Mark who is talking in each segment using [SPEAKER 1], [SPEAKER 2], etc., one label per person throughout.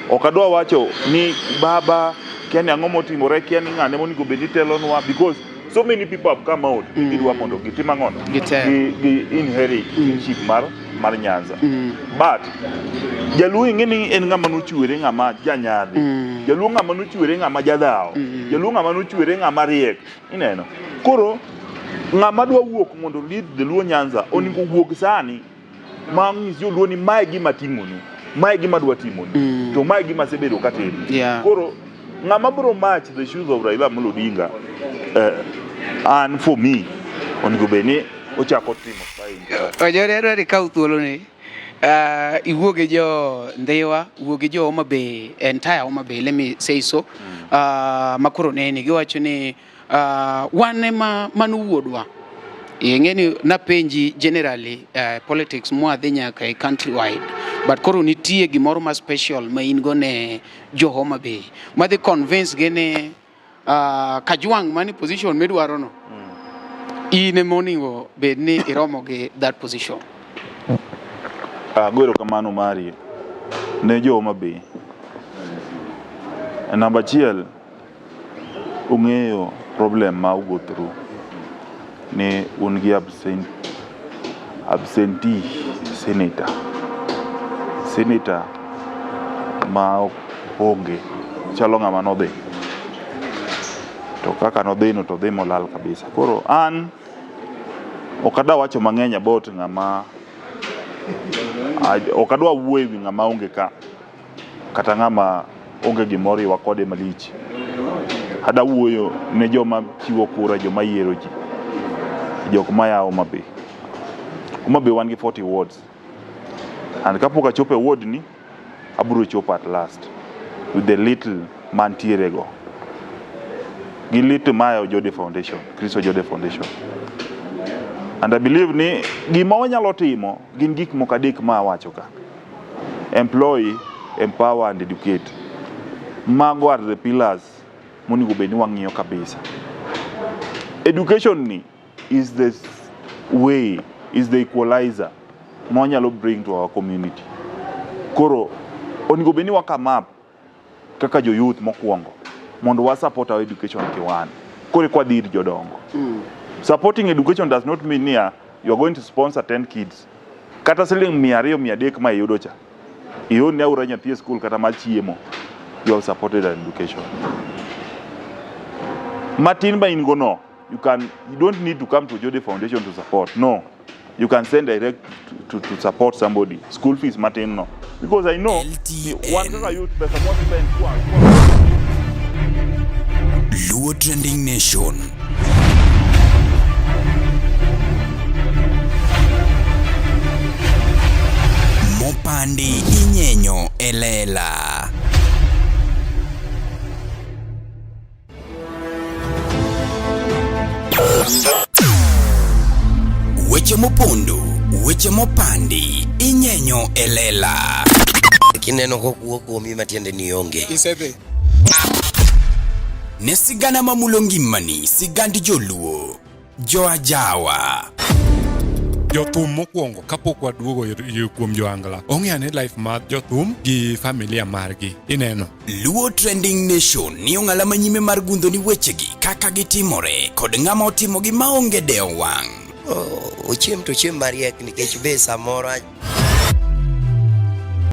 [SPEAKER 1] Ok adwa wacho ni baba kia ni ang'o motimore, kia ni ng'ane monego bed ni telonwa because so many people have come out mm. Gidwa mondo gitim ang'ono?
[SPEAKER 2] Gitel.
[SPEAKER 1] Gi inherit kingship mar Nyanza. But Jaluo ing'e ni en ng'ama nochwere ng'ama janyadhi. Jaluo ng'ama nochwere ng'ama jadhawo. Jaluo ng'ama nochwere ng'ama riek. Ineno? Koro ng'ama dwa wuok mondo lead the Luo Nyanza onego wuog sani ma nyis joluo ni mae gima timonu. Mae gima adwa timonu. To mae gima asebedo katimo. Koro ng'ama biro match the shoes of Raila Amolo Odinga an for me onego bed ni ochako timo sign.
[SPEAKER 2] Ojore adwa ni ikaw thuoloni iwuo gi jo Ndhiwa, wuo gi jo Homa Bay, entire Homa Bay, let me say so. Makoro neni giwacho ni wan ema mano wuodwa. Ing'e ni napenji generally politics mwadhi nyaka e country wide but koro nitie gimoro ma special ma in go ne jo Homa Bay madhi convince gi ni Kajwang' mani position midwaro no in ema onego bed ni iromo gi that position.
[SPEAKER 1] Ago erokamano mari ne jo Homa Bay. Namba achiel, ung'eyo problem ma u go through ni un gi absentee senator. Senator ma onge chalo ng'ama nodhi. To kaka nodhi no to odhi molal kabisa. Koro an ok adwa wacho mang'eny about ng'ama ok adwa wuoyo ewi ng'ama onge ka kata ng'ama onge gimoro iwa kode malich. Ada wuoyo ne joma chiwo kura, joma yiero ji, jok maya Homa Bay. Homa Bay wan gi 40 wards. And kapok achopo e ward ni, abiro chopo at last with the little mantiere go. Gi little maya Ojode Foundation, Chris Ojode Foundation. And I believe ni gima wanyalo timo gin gik moko adek ma awacho ka. Employ, empower and educate. Mago are the pillars monego bed ni wang'iyo kabisa. Education ni is the way, is the equalizer ma wanyalo bring to our community. Koro onego bed ni wa come up kaka jo youth mokwongo mondo wa support our education kiwan. Koro eka wadhi ir jodongo. Supporting education does not mean niya you are going to sponsor 10 kids. Kata siling 200 300 ma iyudo cha. Ior ne aora nyathi e school kata mar chiemo. You have supported an education. Matin ma in go no, you don't need to come to Ojode Foundation to support. No. You can send direct to support somebody. School fees matin no. Because I know
[SPEAKER 3] LTN.
[SPEAKER 1] wan kaka youth pesa mwa spend kwa
[SPEAKER 3] Luo Trending Nation. Mopandi inyenyo e lela. Weche mopondo, weche mopandi, inyenyo e lela.
[SPEAKER 4] Kineno kokuo kuomi matiende ni onge.
[SPEAKER 5] Isedhi.
[SPEAKER 3] Ne sigana mamulo ngimani, sigand joluo. Joajawa.
[SPEAKER 5] Jothum mokwongo kapok waduogo kuom joangla ong'e ane life mar jothum gi familia margi ineno.
[SPEAKER 3] Luo Trending Nation ni ong'ala manyime mar gundho ni wechegi kaka gitimore kod ng'ama otimogi maonge dewo wang'.
[SPEAKER 4] Ochiem to ochiem mariek nikech be samoro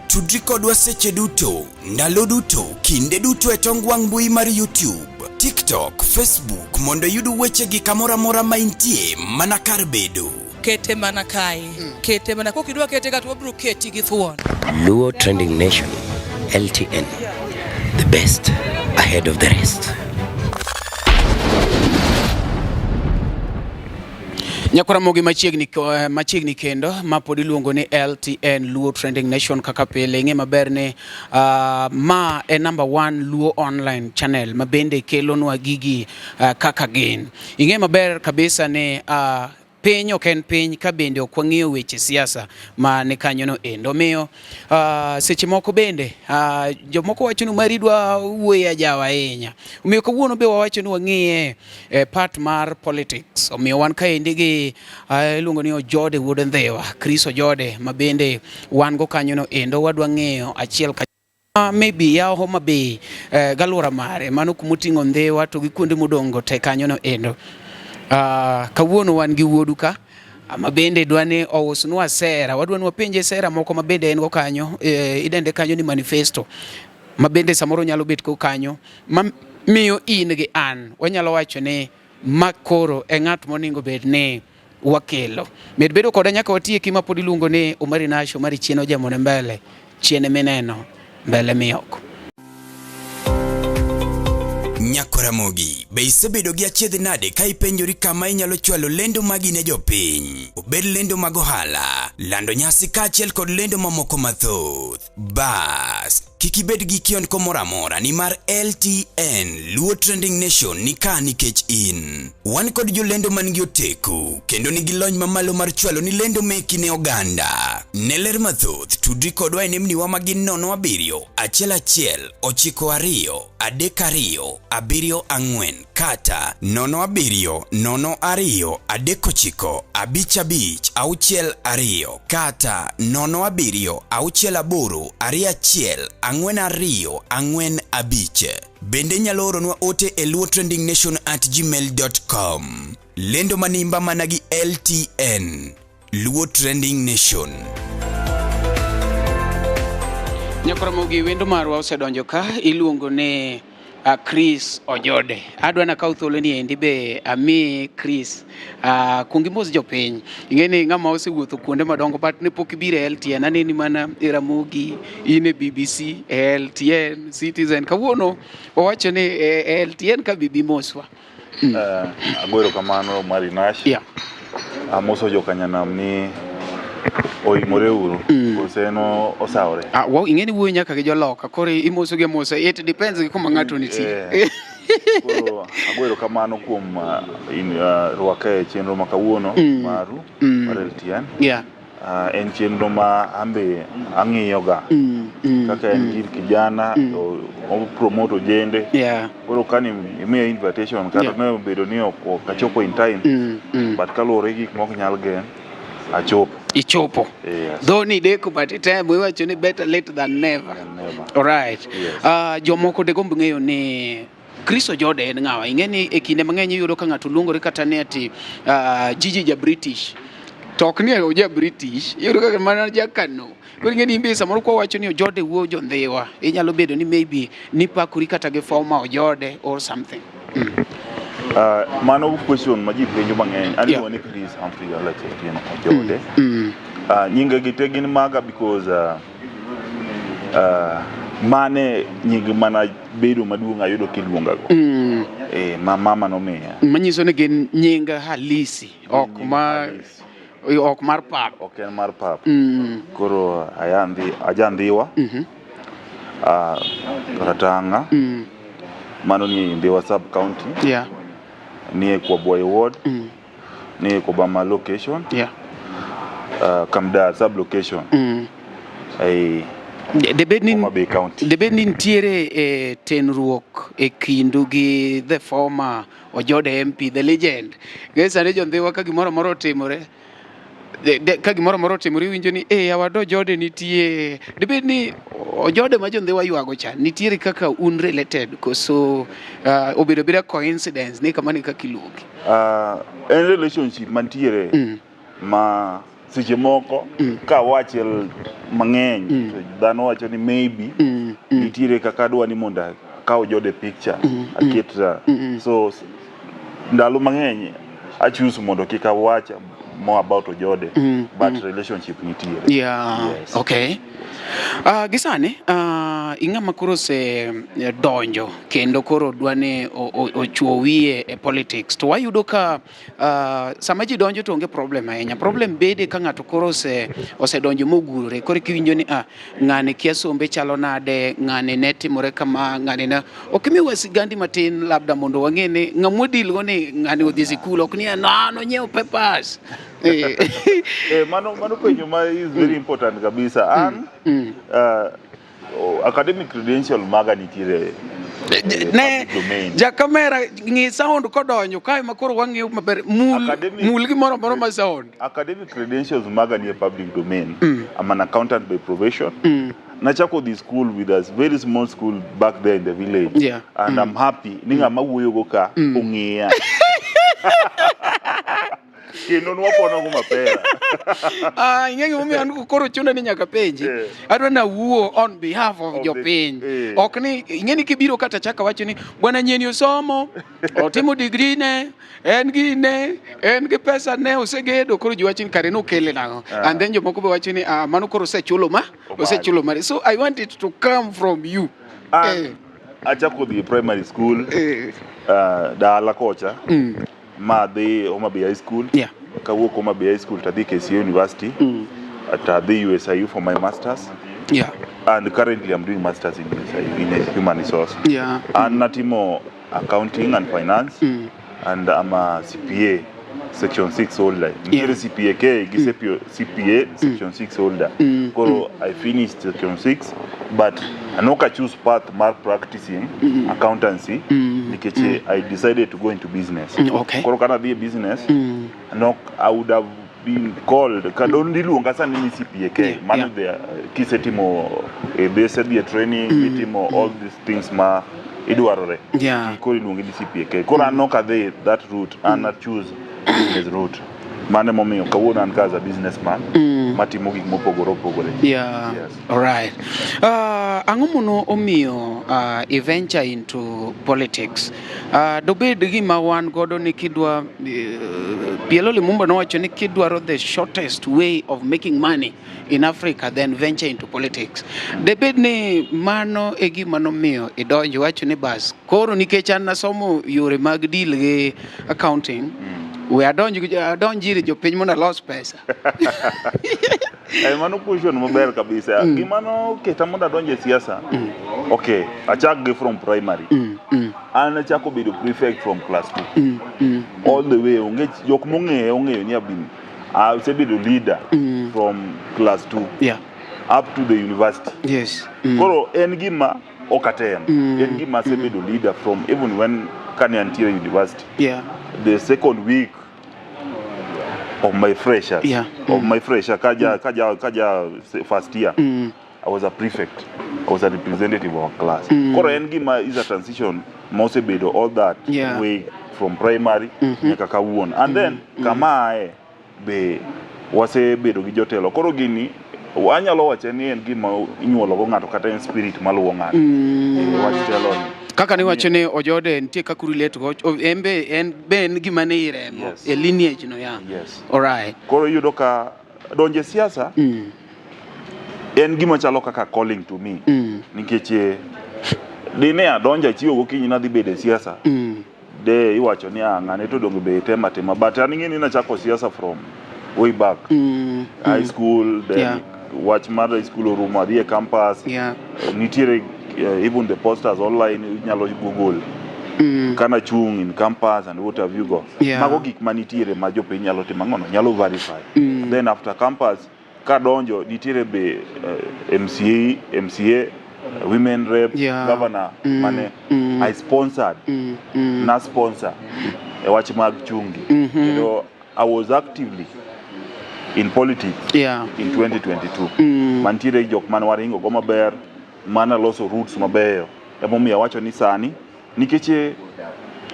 [SPEAKER 3] Tudri kodwa seche duto, ndalo duto, kinde duto e tong wang' mbui mar YouTube, TikTok, Facebook mondo iyud wechegi kamoro amora ma intie mana kar bedo.
[SPEAKER 6] Kete mana kae. Kete mana kok idwa kete ka to wabiro keti gi thuon.
[SPEAKER 4] Luo Trending Nation, LTN, the best ahead of the rest.
[SPEAKER 2] Nyakwaramogi machiegni machiegni kendo ma pod iluongo ni LTN Luo Trending Nation kaka pile ing'e maber ni ma e number one Luo online channel ma bende kelonwa gigi kaka gin. Ing'e maber kabisa ni piny ok en piny ka bende ok wang'iyo weche siasa ma ni kanyono endo. Omiyo seche moko bende jomoko wacho ni mari dwa wuoyo ajawa ahinya. Omiyo kawuono be wawacho ni wang'iye e part mar politics. Omiyo wan kaendi gi iluongo ni Ojode wuod Ndhiwa, Chris Ojode ma bende wan go kanyono endo wadwa ng'eyo achiel ka Maybe yawo Homa Bay galuora mare mano kumoting'o Ndhiwa to gi kuonde modongo te kanyo no endo. Kawuono wan gi wuodu ka ma bende dwa ni ousnwa sera, wadwa ni wapenje sera moko ma bende en go kanyo, idende kanyo ni manifesto ma bende samoro nyalo bet ko kanyo ma miyo in gi an wanyalo wacho ni ma koro e ng'at monego bed ni wakelo. Med bedo koda nyaka watieki ma pod iluongo ni Omari Nash, Omari chien ojamone mbele, chien mineno, mbele miyoko.
[SPEAKER 3] Nyakoramogi, be isebedo gi achiedh nade ka ipenjori kama inyalo chwalo lendo magi ne jopiny? Obed lendo mag ohala, lando nyasi kaachiel kod lendo mamoko mathoth. Bas, kik ibed gi kiondko moro amora nimar LTN Luo Trending Nation ni ka nikech in. Wan kod jolendo man gi oteku kendo nigi lony mamalo mar chwalo ni lendo meki ne oganda. Ne ler mathoth, tudri kodwa e nembniwa ma gin 07 11 92 32 74 kata 07 02 39 55 62 kata 07 68 21 42 45. Bende inyalo oronwa ote e luotrendingnation@gmail.com. Lendo manimba mana gi LTN. Luo Trending Nation.
[SPEAKER 2] Nyakoramogi wendo marwa osedonjo ka iluongo ni Chris Ojode. Adwa nakaw thuolo ni endi be ami Chris kuong imos jopiny. Ing'e ni ng'ama osewuotho kuonde madongo but ne pok ibiro e LTN. Aneni mana e Ramogi, in e BBC, e LTN, Citizen. Kawuono owacho ni e LTN ka bibi moswa.
[SPEAKER 1] Ago erokamano Mari Nash.
[SPEAKER 2] Yeah.
[SPEAKER 1] Amoso jokanyanam ni oimore uru kose en osawore.
[SPEAKER 2] Ah, wow, ing'e ni wuoyo nyaka gi joloka koro imoso gi amosa. It depends gi kuma ng'ato nitie.
[SPEAKER 1] Koro ago erokamano kuom rwaka e chenro ma kawuono maru mar LTN.
[SPEAKER 2] Yeah.
[SPEAKER 1] En chenro ma ambe ang'iyo ga kaka en gir kijana to o promote ojende. Koro kani imiya invitation kata ne obedo ni ok achopo in time but kaluwore gi gik mok nyal geng' achopo.
[SPEAKER 2] Ichopo.
[SPEAKER 1] Yes.
[SPEAKER 2] Though ni deko but itemo iwacho ni better late than never.
[SPEAKER 1] Than never.
[SPEAKER 2] Alright.
[SPEAKER 1] Yes.
[SPEAKER 2] Jomoko degomb ng'eyo ni Chris Ojode en ng'awa? Ing'e ni e kinde mang'eny iyudo ka ng'ato luongore kata ni ati Gigi ja British. To ok ni oja British, iyudo kaka mana ja Kano. Koro ing'e ni imbe samoro kwa wacho ni Ojode wuo jo Ndhiwa, inyalo bedo ni maybe nipakori kata gi former Ojode or something.
[SPEAKER 1] Mano question ma ji penjo mang'eny. An iluongo ni Chris Humphrey Alex Otieno Ojode. Nyinge gi te gin maga because mane nying mana bedo maduong' ayudo kiluongago. Ma mama nomiya.
[SPEAKER 2] Manyiso ni gin nying halisi, ok ma
[SPEAKER 1] halisi.
[SPEAKER 2] Ok mar pap.
[SPEAKER 1] Ok en mar pap. Koro aja Ndhiwa. Ratanga. Mano ni Ndhiwa sub county. Nie Kwabwai ward. Nie Kobama location. Kamdar sub location. Ei
[SPEAKER 2] Debed ni
[SPEAKER 1] Homa Bay County.
[SPEAKER 2] Debed ni nitiere e tenruok e kindu gi the former Ojode MP, the legend. Ng'e sani jo Ndhiwa ka gimoro amora otimore, ka gimoro amora otimore iwinjo ni eh awado Ojode nitie. Debed ni Ojode ma jo Ndhiwa ywago cha nitiere kaka un related koso obedo abeda coincidence ni kamano e kaka iluongi.
[SPEAKER 1] En relationship mantiere ma seche moko ka awache mang'eny to dhano wacho ni maybe nitiere kaka adwa ni mondo akaw Ojode picture aket so ndalo mang'eny a choose mondo kik awach more about Ojode but relationship nitiere. Yes.
[SPEAKER 2] Okay. Gi sani ing'ama koro ose donjo kendo koro dwa ni ochuo wiye e politics to wayudo ka sama ji donjo to onge problem ahinya. Problem bede ka ng'ato koro osedonjo mogurore. Koro kiwinjo ni ng'ani kia sombe chalo nade, ng'ani ne timore kama, ng'ani ne ok imiwa sigandi matin labda mondo wang'e ni ng'ama deal go ni ng'ani odhi sikul ok ni no nonyiewo papers.
[SPEAKER 1] Mano penjo ma is very important kabisa. An academic credential maga nitiere
[SPEAKER 2] Ne
[SPEAKER 1] public domain.
[SPEAKER 2] ja kamera ng'i sound kodonjo kae ma koro wang'iyo maber mul mul gimoro amora ma sound.
[SPEAKER 1] Academic credentials maga nie public domain. I'm an accountant by profession. Nachako dhi school with a very small school back there in the village. And I'm happy ni ng'ama wuoyogo ka ong'eya. Kendo nwapono go mapera.
[SPEAKER 2] Ah, ing'e gimomiyo an koro chuna ni nyaka penji. Adwa na wuo on behalf of
[SPEAKER 1] Of the-
[SPEAKER 2] jopiny.
[SPEAKER 1] Eh.
[SPEAKER 2] Ok ni ing'e ni kibiro kata chaka wacho ni bwana nyieni osomo, otimo degree ne, en gi ne, en gi pesa ne osegedo koro ji wacho ni kare nokele nang'o.
[SPEAKER 1] Ah.
[SPEAKER 2] And then jomoko be wacho ni ah, mano koro osechulo ma,
[SPEAKER 1] Omari.
[SPEAKER 2] osechulo mari. So I want it to come from you.
[SPEAKER 1] An achako dhi e primary school dala kocha ma adhi Homa Bay High School. Kawuok Homa Bay High School to adhi KCA University. To adhi USIU for my masters. And currently I'm doing masters in USIU in human resource. And natimo accounting and finance. And I'm a CPA section 6 holder. Nitiere CPA K gi CPA section 6 holder. Koro I finished section 6 but anoka choose path mar practicing accountancy nikech I decided to go into business. Koro kana dhi e business nok I would have been called kadon iluonga sani ni CPA K. Mano the kisetimo isedhi e training itimo all these things ma idwarore. Koro iluongi ni CPA K. Koro an ok adhi that route, an I choose business route. Mano emomiyo kawuono an ka as a businessman matimo gik mopogore opogore. Yes.
[SPEAKER 2] All right. Ang'o mono omiyo i venture into politics? Dobed gima wan godo ni kidwa PLO Lumumba nowacho ni kidwaro the shortest way of making money in Africa, then venture into politics. Debed ni mano e gima nomiyo idonjo wacho ni bas koro nikech an nasomo yore mag deal gi accounting, we adonj ir jopiny mondo alos pesa.
[SPEAKER 1] Eh, mano question maber kabisa. Gima noketa mondo adonj e siasa. Okay, achak gi from primary. An achako bedo prefect from class 2. All the way onge jok mong'eyo ong'eyo ni I've been asebedo leader from class 2 up to the university. Koro en gima ok atem. En gima asebedo leader from even when kane antiere university. The second week of my freshers, of my fresher kaja first year, I was a prefect. I was a representative of our class. Koro en gima is a transition mosebedo all that way from primary nyaka kawuono. And then kama ae be wasebedo gi jotelo. Koro gini anyalo wache ni en gima inyuolo go ng'ato kata en spirit maluwo ng'ato. Wach telo ni.
[SPEAKER 2] Kaka niwacho ni Ojode nitie kaka urelate go, en be en gima ni iremo e lineage no ya.
[SPEAKER 1] Yes.
[SPEAKER 2] All right.
[SPEAKER 1] Koro iyudo ka donje siasa en gima chalo kaka calling to me. Nikech dine adonjo achiewo gokinyi nadhi bedo e siasa. De iwacho ni ah, ng'ane to donge be tema tema, but an ing'e ni nachako siasa from way back high school, then wach mar high school orumo, adhi e campus. Nitiere even the posters online, inyalo google kana chung in campus and what have you got. Mago gik manitiere ma jopiny nyalo timo ang'ono, nyalo verify. Then after campus kadonjo nitiere be MCA, MCA, women rep, governor mane I sponsored, na sponsor e wach mag chungi. Kendo I was actively in politics in 2022. Mantiere jok mane waringo go maber, mana loso roots mabeyo. Emomiyo awacho ni sani nikech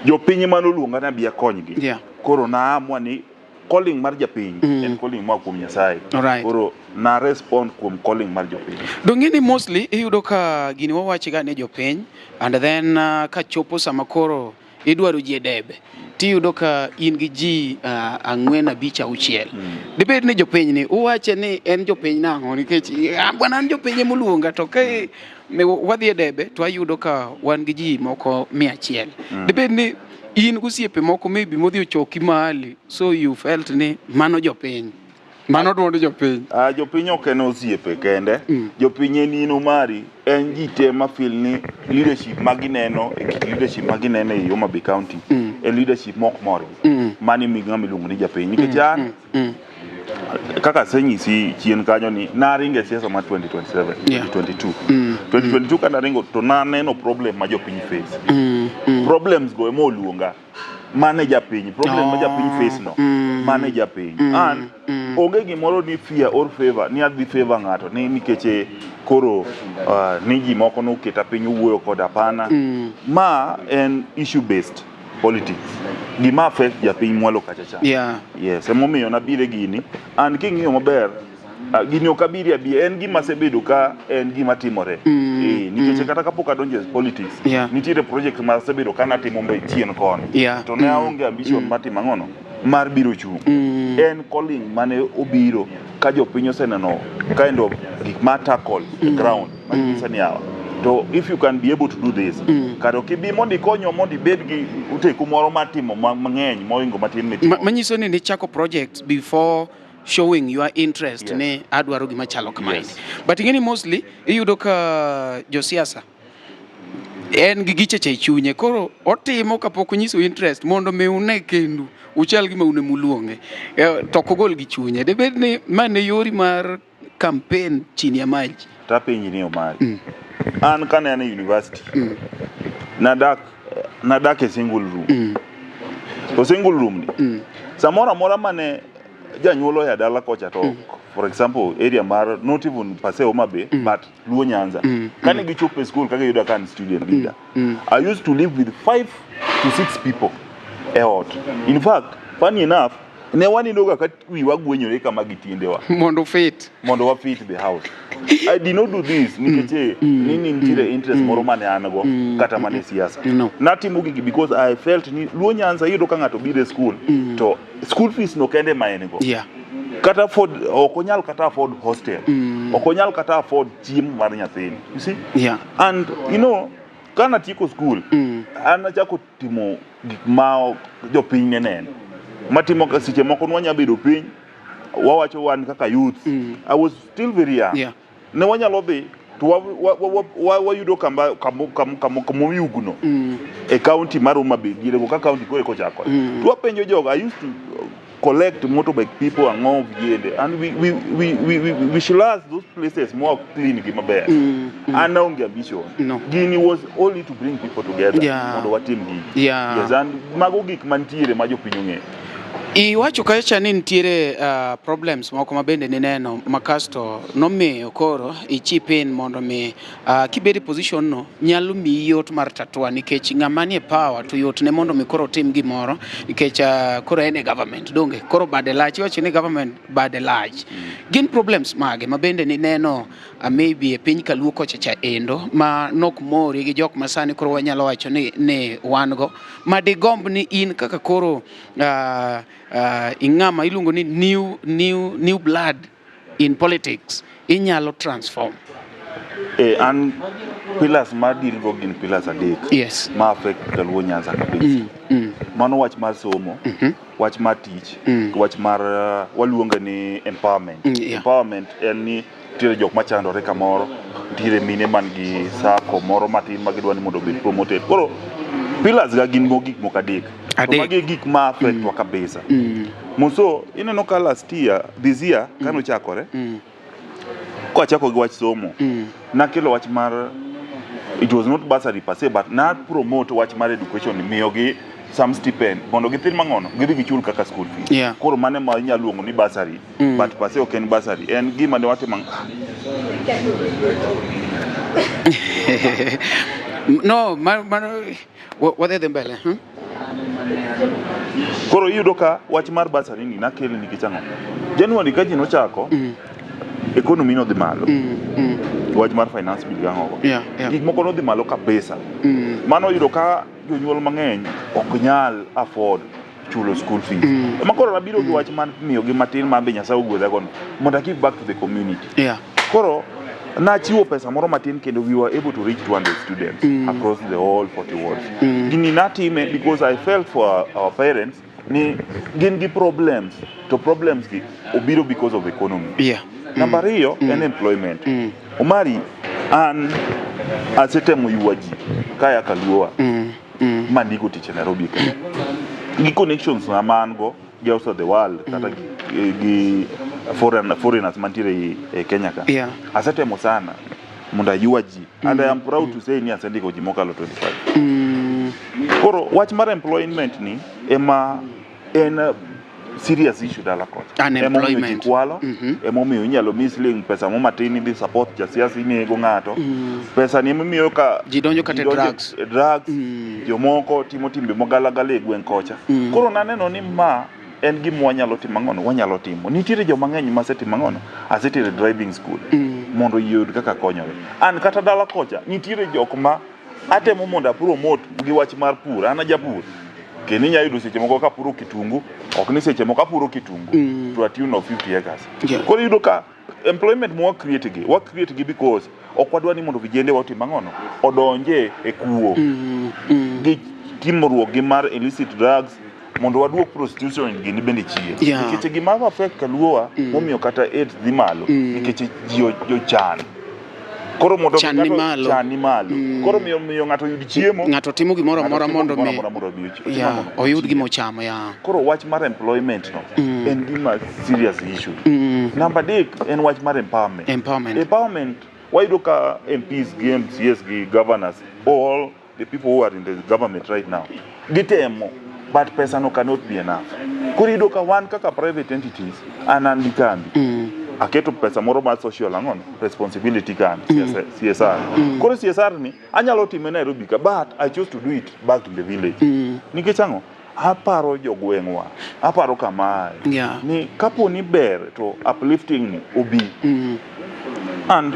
[SPEAKER 1] jopiny mane oluonga ni abi akonygi. Koro naamua ni calling mar japiny en calling moa kuom Nyasaye. Koro na respond kuom calling mar jopiny.
[SPEAKER 2] Dong'e ni mostly iyudo ka gini wawacho ga ne jopiny and then kachopo sama koro idwaro ji e debe tiyudo ka in gi ji ang'wen, abich, auchiel. Dibed ni jopiny ni uwache ni en jopiny nang'o? Nikech bwana an jopiny emoluonga to ka wadhi e debe to ayudo ka wan gi ji moko 100. Dibed ni in gosiepe moko maybe modhi ochoki mahali, so you felt ni mano jopiny, mano duond jopiny.
[SPEAKER 1] Ah, jopiny ok en osiepe kende. Jopiny en in Omari, en ji te ma feel ni leadership ma gineno e kit leadership ma gineno e Homa Bay County en leadership mok morgi. Mano e ng'ama iluongo ni japiny. Nikech an kaka asenyisi chien kanyo ni naringo e siasa mar 2027, 2022. 2022 ka naringo to naneno problem ma jopiny face. Problems go ema oluonga. Mane japiny, problem ma japiny face no. Mane japiny. An Onge gimoro ni fear or favor ni adhi favor ng'ato ni nikech koro ni ji moko noketa piny owuoyo koda hapana. Ma en issue based politics. Gima affect japiny mwalo kacha cha. Yes, emomiyo nabiro e gini. And king'iyo maber, gini ok abiri abiya, en gima asebedo ka en gima timore. Nikech kata kapok adonjo e politics, nitiere project ma asebedo ka natimo mbe chien koni. To ne aonge ambition mar timo ang'ono? Mar biro chung'. En calling mane obiro ka jopiny oseneno kind of gik ma tackle the ground. Manyisa ni yawa. To if you can be able to do this, kare ok ibi mondo ikonywa mondo ibed gi oteku moro mar timo mang'eny mohingo matin mitimo.
[SPEAKER 2] Manyiso ni nichako project before showing your interest ni adwaro gima chalo kamaendi. But ing'eni mostly iyudo ka josiasa en gi gicheche e chunye, koro otimo kapok onyiso interest mondo mi une kendu uchal gima un emuluonge, to ok ogol gi chunye. Debed ni ma ne yori mar campaign chini ya maji?
[SPEAKER 1] Tapenji ni Omari. An kane an e university, nadak e single room. To single room ni, samoro amora mane janyuol oya dala kocha to for example area mar not even per se Homa Bay but Luo Nyanza. Kane gichopo e school kaka giyudo ka an student leader. I used to live with 5 to 6 people e ot. In fact, funny enough, ne wanindoga ka wiwa gwenyore kama gi tiendewa
[SPEAKER 2] mondo fit
[SPEAKER 1] mondo wa fit the house. I did not do this nikech ni nitiere interest moro mane an go kata mane siasa.
[SPEAKER 2] No.
[SPEAKER 1] Natimo gigi because I felt ni Luo Nyanza iyudo ka ng'ato biro e school to school fees no kende ma en go. Kata afford ok onyal kata afford hostel. Ok onyal kata afford chiemo mar nyathini. You see? And kana tieko school, an achako timo gik ma jopiny ne neno. Matimo ka seche moko nwanya bedo piny, wawacho wan kaka youth. I was still very young. Ne wanyalo dhi to wayudo kamba kamoyugno e county mar Homa Bay dierego ka county koro eko chakore. To wapenjo jogo, I used to collect motorbike people ang'o vijende and we slash those places more clean gi maber. An aonge ambition.
[SPEAKER 2] No.
[SPEAKER 1] Gini was only to bring people together mondo watim gigi. Yes, and mago gik mantiere ma jopiny ong'eyo.
[SPEAKER 2] Iwacho kacha ni nitiere problems moko ma bende nineno ma kasto nomiyo koro i-chip in mondo mi kibedo e position no nyalo miyi yot mar tatua, nikech ng'ama nie power to yot ne mondo mi koro otim gimoro nikech koro en e government donge koro bade lach. Iwacho ni government bade lach. Gin problems mage ma bende nineno maybe e piny kaluo kocha cha endo ma nok mori gi jok ma sani koro wanyalo wacho ni wan go ma digomb ni in kaka koro ing'ama iluongo ni new blood in politics inyalo transform?
[SPEAKER 1] An pillars mar deal go gin pillars adek ma affect Luo Nyanza kabisa. Mano wach mar somo, wach mar tich, wach mar waluonge ni empowerment. Empowerment en ni nitiere jok machandore kamoro, nitiere mine man gi sako moro matin ma gidwa ni mondo obed promoted. Koro pillars ga gin go gik moko adek. To
[SPEAKER 2] Adek.
[SPEAKER 1] magi e gik ma affect wa kabisa. Muso ineno ka last year, this year kanochakore, kawachako gi wach somo, nakelo wach mar, it was not bursary per se, but na promote wach mar education, miyogi some stipend mondo githin mang'ono gidhi gichul kaka school fees. Koro mano ma inyalo luongo ni bursary, but per se ok en bursary, en gima ne watimo.
[SPEAKER 2] No, mano wadhi dhi mbele.
[SPEAKER 1] Koro iyudo ka wach mar bursary ni nakele nikech ang'o? January ka ji nochako, economy nodhi malo. Wach mar finance bill gang'o go. Gik moko nodhi malo kabisa. Mano yudo ka jonyuol mang'eny ok nyal afford chulo school fees. Ema koro nabiro gi wach mar miyogi matin ma be Nyasaye ogwedha gono mondo I give back to the community. Koro nachiwo pesa moro matin kendo we were able to reach 200 students across the whole 40 wards. Gini natime because I felt for our parents ni gin gi problems to problems gi obiro because of economy. Namba ariyo en employment. Omari, an asetemo ywa ji kaya kaluowa mandiko tich e Nairobi ka. Gi connections na ma an go gi outside the world kata gi foreigners mantiere e Kenya ka. Asetemo sana mondo aywa ji and I am proud to say ni asendiko ji mokalo 25. Koro wach mar employment ni ema en serious issue dala kocha.
[SPEAKER 2] Unemployment.
[SPEAKER 1] Emomiyo ji kwalo, emomiyo inyalo mi siling pesa mo matin idhi support jasiasa inego ng'ato. Pesa ni emomiyo ka
[SPEAKER 2] Ji donjo kata e
[SPEAKER 1] ji donjo
[SPEAKER 2] drugs.
[SPEAKER 1] e drugs, jomoko timo timbe mogalagala e gweng' kocha. Koro naneno ni ma en gima wanyalo timo ang'ono, wanyalo timo. Nitiere joma ng'eny masetimo ang'ono, asetero e driving school mondo oyud kaka konyore. An kata dala kocha, nitiere jok ma atemo mondo apromote gi wach mar pur, an ajapur. Kendo inyalo yudo seche moko kapuro kitungu, ok ni seche moko apuro kitungu to a tune of 50 acres. Koro iyudo ka employment ma wa create gi, wa create gi because ok wadwa ni mondo vijende wa otim ang'ono, odonje e kuo gi timruok gi mar illicit drugs mondo waduok prostitution gini bende chien. Nikech gima affect kaluowa momiyo kata AIDS dhi malo nikech ji jochan. Koro mondo mi
[SPEAKER 2] Chan ni
[SPEAKER 1] ng'ato-
[SPEAKER 2] malo.
[SPEAKER 1] chan ni malo. Koro miyo ng'ato oyud chiemo.
[SPEAKER 2] Ng'ato timo gimoro
[SPEAKER 1] ng'ato
[SPEAKER 2] amora
[SPEAKER 1] timo
[SPEAKER 2] mondo
[SPEAKER 1] gimoro
[SPEAKER 2] mi
[SPEAKER 1] amora mondo mi ochi- otim ang'ono?
[SPEAKER 2] oyud
[SPEAKER 1] Ochiemo.
[SPEAKER 2] gima ochamo ya.
[SPEAKER 1] Koro wach mar employment no en gima serious issue. Namba adek en wach mar empowerment.
[SPEAKER 2] Empowerment.
[SPEAKER 1] Empowerment wayudo ka MPs gi MCAs gi governors all the people who are in the government right now gitemo but pesa no cannot be enough. Koro iyudo ka wan kaka private entities an an gi kambi aketo pesa moro mar social ang'ono responsibility kambi CSR. Koro CSR ni anyalo time Nairobi ka but I chose to do it back in the village. Nikech ang'o? Aparo jogweng'wa, aparo kama ae. Ni kapo ni ber to uplifting ni obi. And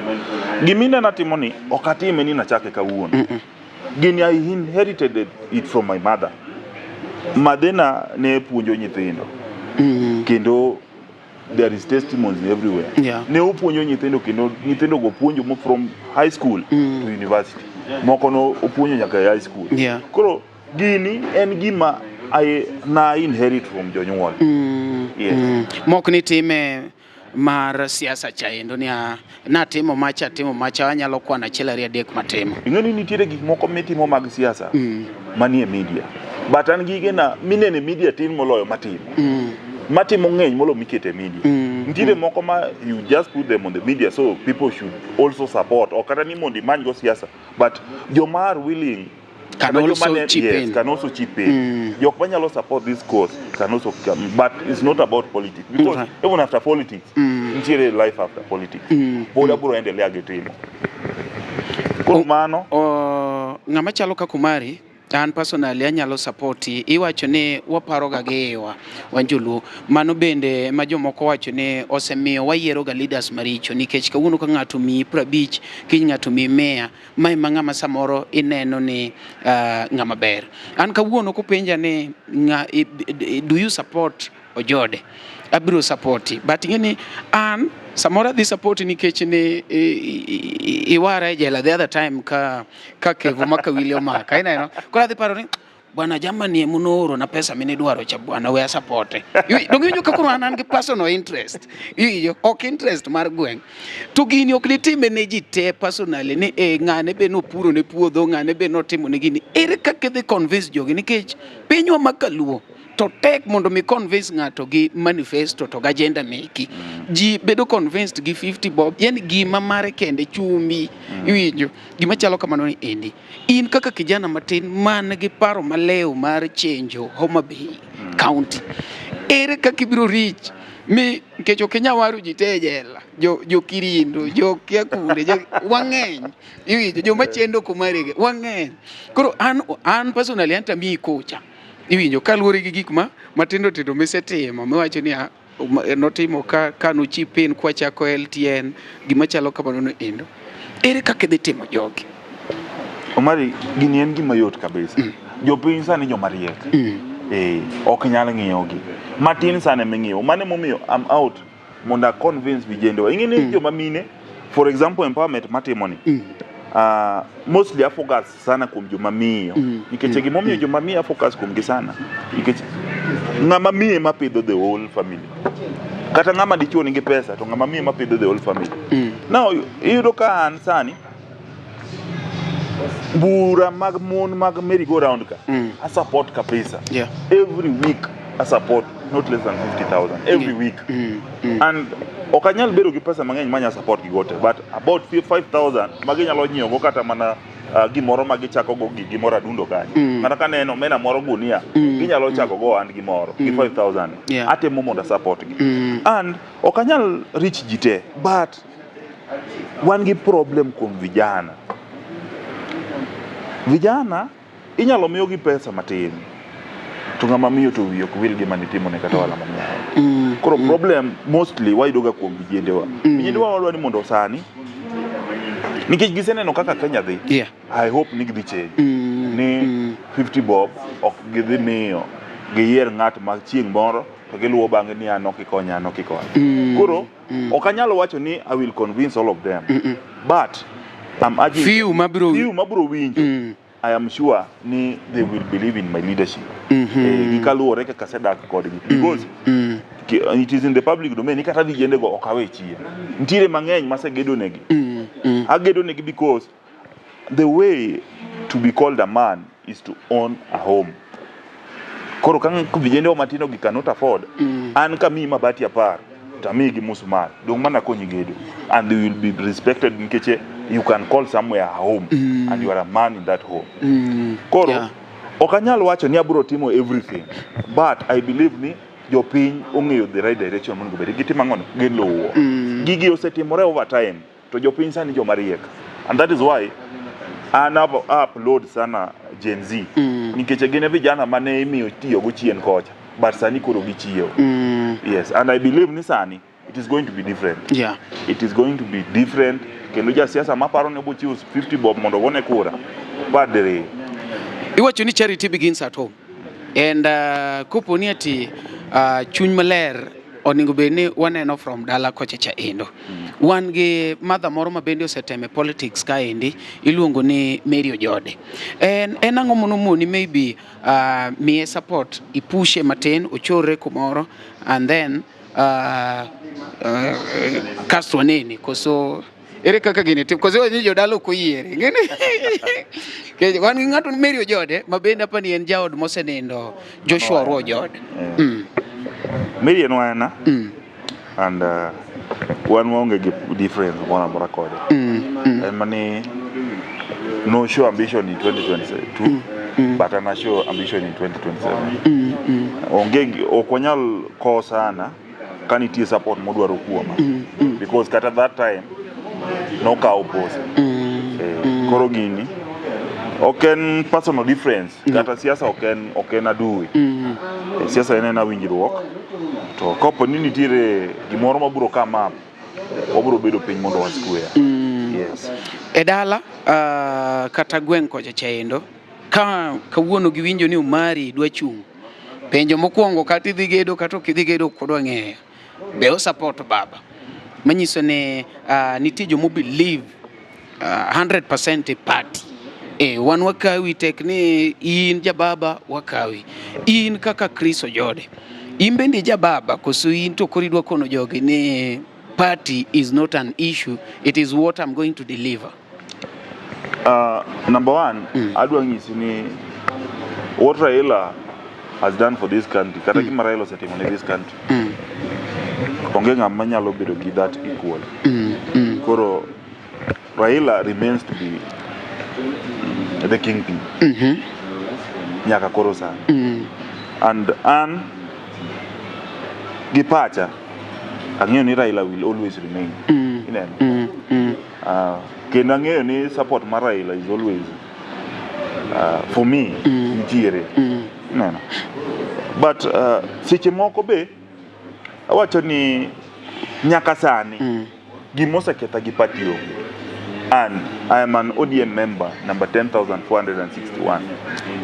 [SPEAKER 1] gimineno atimo ni ok atime ni nachake kawuono. Gini I inherited it from my mother. Madhena ne puonjo nyithindo. Kendo there is testimonies everywhere. Ne opuonjo nyithindo kendo nyithindo go puonjo mo from high school to university. Moko no opuonjo nyaka e high school. Koro gini en gima I na inherit from jonyuol. Yes.
[SPEAKER 2] Mok ni time mar siasa cha endo ni natimo macha atimo macha anyalo kwano achiel ariyo adek matimo.
[SPEAKER 1] Ing'e ni nitiere gik moko mitimo mag siasa manie media. But an gigena minene media tin moloyo matimo. Matimo ng'eny moloyo mikete e media. Nitiere moko ma you just put them on the media so people should also support. Ok kata ni mondo imany go siasa. But joma are willing
[SPEAKER 2] Can
[SPEAKER 1] kata joma
[SPEAKER 2] also
[SPEAKER 1] ne-
[SPEAKER 2] chip
[SPEAKER 1] yes,
[SPEAKER 2] in.
[SPEAKER 1] can also chip in. Jok manyalo support this cause can also come. But it's not about politics. Because even after politics, nitiere life after politics. Pod abiro endelea gi timo. Koro mano,
[SPEAKER 2] Ng'ama chalo kaka Omari, an personally anyalo support iwacho ni waparoga gi iwa wan joluo. Mano bende ma jomoko wacho ni osemiyo wayiero ga leaders maricho nikech kawuono ka ng'ato miyi 50 kiny ng'ato miyi 100 mae ma ng'ama samoro ineno ni ng'ama ber. An kawuono kopenja ni do you support Ojode? Abiro support but ing'e ni an samoro adhi support nikech ni iwara e jela the other time ka Kevo Makawili omaka ineno. Koro adhi paro ni bwana jamani ema na pesa minidwaro cha bwana we asapote. Donge iwinjo ka koro an gi personal interest. Iwinjo ok interest mar gweng'. To gini ok ditime ne ji te personally ni ng'ane be nopuro ne puodho, ng'ane be notimo ne gini. Ere kaka idhi convince jogi nikech pinywa ma kaluo to tek mondo mi convince ng'ato gi manifesto to gi agenda meki. Ji bedo convinced gi 50 bob, yani gima mare kende chumbi. Iwinjo gima chalo kamano ni endi. In kaka kijana matin man gi paro malew mar chenjo Homa Bay County, ere kaka ibiro reach mi nikech ok inyal waro ji te e jela, jo Kirindo, jo kia kunde, jo wang'eny, iwinjo joma chendo kumarege wang'eny. Koro an personally an tamiyi kocha, iwinjo kaluwore gi gik ma matindo tindo misetimo miwacho ni notimo ka nochip in kwachako LTN gima chalo kamano no endo. Ere kaka idhi timo jogi?
[SPEAKER 1] Omari, gini en gima yot kabisa. Jopiny sani joma riek. Ok nyal ng'iyogi. Matin sani ema ing'iyo. Mano emomiyo I'm out mondo a convince vijende wa. Ing'e ni joma mine, for example empowerment matimo ni. Mostly I focus sana kuom joma miyo. Nikech gimomiyo joma miyo I focus kuom gi sana. Nikech ng'ama miyo ema pidho the whole family. Kata ng'ama dichuo nigi pesa to ng'ama miyo ema pidho the whole family. Now iyudo ka an sani bura mag mon mag merry go round ka I support kabisa. Every week I support not less than 50,000 every week. And ok anyal bedo gi pesa mang'eny manya support gigo te but about 5,000 maginyalo nyiewo go kata mana gimoro ma gichako go gigi moro adundo kanyo. Kata kaneno omena moro gunia, ginyalo chako go ohand gimoro gi 5000. Atemo mondo a support gi. And ok anyal reach ji te, but wan gi problem kuom vijana. Vijana inyalo miyogi pesa matin to ng'ama miyo to wiye ok wil gima nitimone kata wala mamiawo. Koro problem mostly wayudoga kuom vijendewa. Vijendewa wadwa ni mondo sani nikech giseneno kaka Kenya dhi. I hope ni gidhi change. Ni 50 bob ok gidhi miyo giyier ng'at ma chieng' moro to giluwo bang'e ni an ok ikonya, an ok ikonya. Koro ok anyal wacho ni I will convince all of them. But I'm urging
[SPEAKER 2] Few mabiro
[SPEAKER 1] few mabiro winjo. I am sure ni they will believe in my leadership. Gikaluwore kaka asedak kodgi. Because it is in the public domain ni kata vijende go ok awe chien. Nitiere mang'eny masegedo negi. Agedo negi because the way to be called a man is to own a home. Koro ka vijende wa matindo gi cannot afford, an kamiyi mabati 10 to amiyi gi musmal, dong' mana konyi gedo. And they will be respected nikech you can call somewhere a home and you are a man in that home. Koro ok anyal wacho ni abiro timo everything, but I believe ni jopiny ong'eyo the right direction monego bed. Gitimo ang'o? Giluwo. Gigi osetimore over time to jopiny sani joma riek. And that is why an upload sana Gen Z. Nikech gin e vijana mane imiyo tiyogo chien kocha. But sani koro gichiewo. Yes, and I believe ni sani it is going to be different. It is going to be different. Kendo jasiasa maparo ni obo chiwo 50 bob mondo ogone kura. Padre.
[SPEAKER 2] Iwacho ni charity begins at home. And kopo ni ati chuny maler onego bed ni waneno from dala kocha cha endo. Wan gi mother moro ma bende osetemo e politics kaendi iluongo ni Mary Ojode. En ang'o monomoni maybe miye support ipushe matin ochorre kumoro and then kasto waneni koso ere kaka gini tim koso ni jodala ok oyiere ing'eni wan gi ng'ato Mary Ojode ma bende apani en jaod mosenindo Joshua Orwa Ojode.
[SPEAKER 1] Mary en wana and wan waonge gi difference moro amora kode. En mani no show ambition in 2022 but ana show ambition in 2027. Onge ok wanyal kosana ka nitie support modwaro kuoma because kata that time nokawo pesa. Koro gini ok en personal difference kata siasa ok en adui. Siasa en ena winjruok to kopo ni nitiere gimoro mabiro come up wabiro bedo piny mondo wa square. Yes.
[SPEAKER 2] E dala kata gweng' kocha chaendo ka kawuono giwinjo ni Omari dwa chung', penjo mokwongo kata idhi gedo kata ok idhi gedo ok odwa ng'eyo be o support baba, manyiso ni nitie jomo believe 100% e party. Wan wakawi tek ni in jababa wakawi in kaka Chris Ojode in bende jababa koso in to koro idwa kono jogi ni party is not an issue, it is what I'm going to deliver.
[SPEAKER 1] Number one, adwa nyisi ni what Raila has done for this country, kata gima Raila osetimo ne this country, onge ng'ama nyalo bedo gi that equal. Koro Raila remains to be the kingpin. Nyaka koro sani. And an gi pacha ang'eyo ni Raila will always remain. Ineno? Kendo ang'eyo ni support mar Raila is always for me nitiere. Ineno? But seche moko be awacho ni nyaka sani gima oseketha gi party onge. And I am an ODM member number 10,461.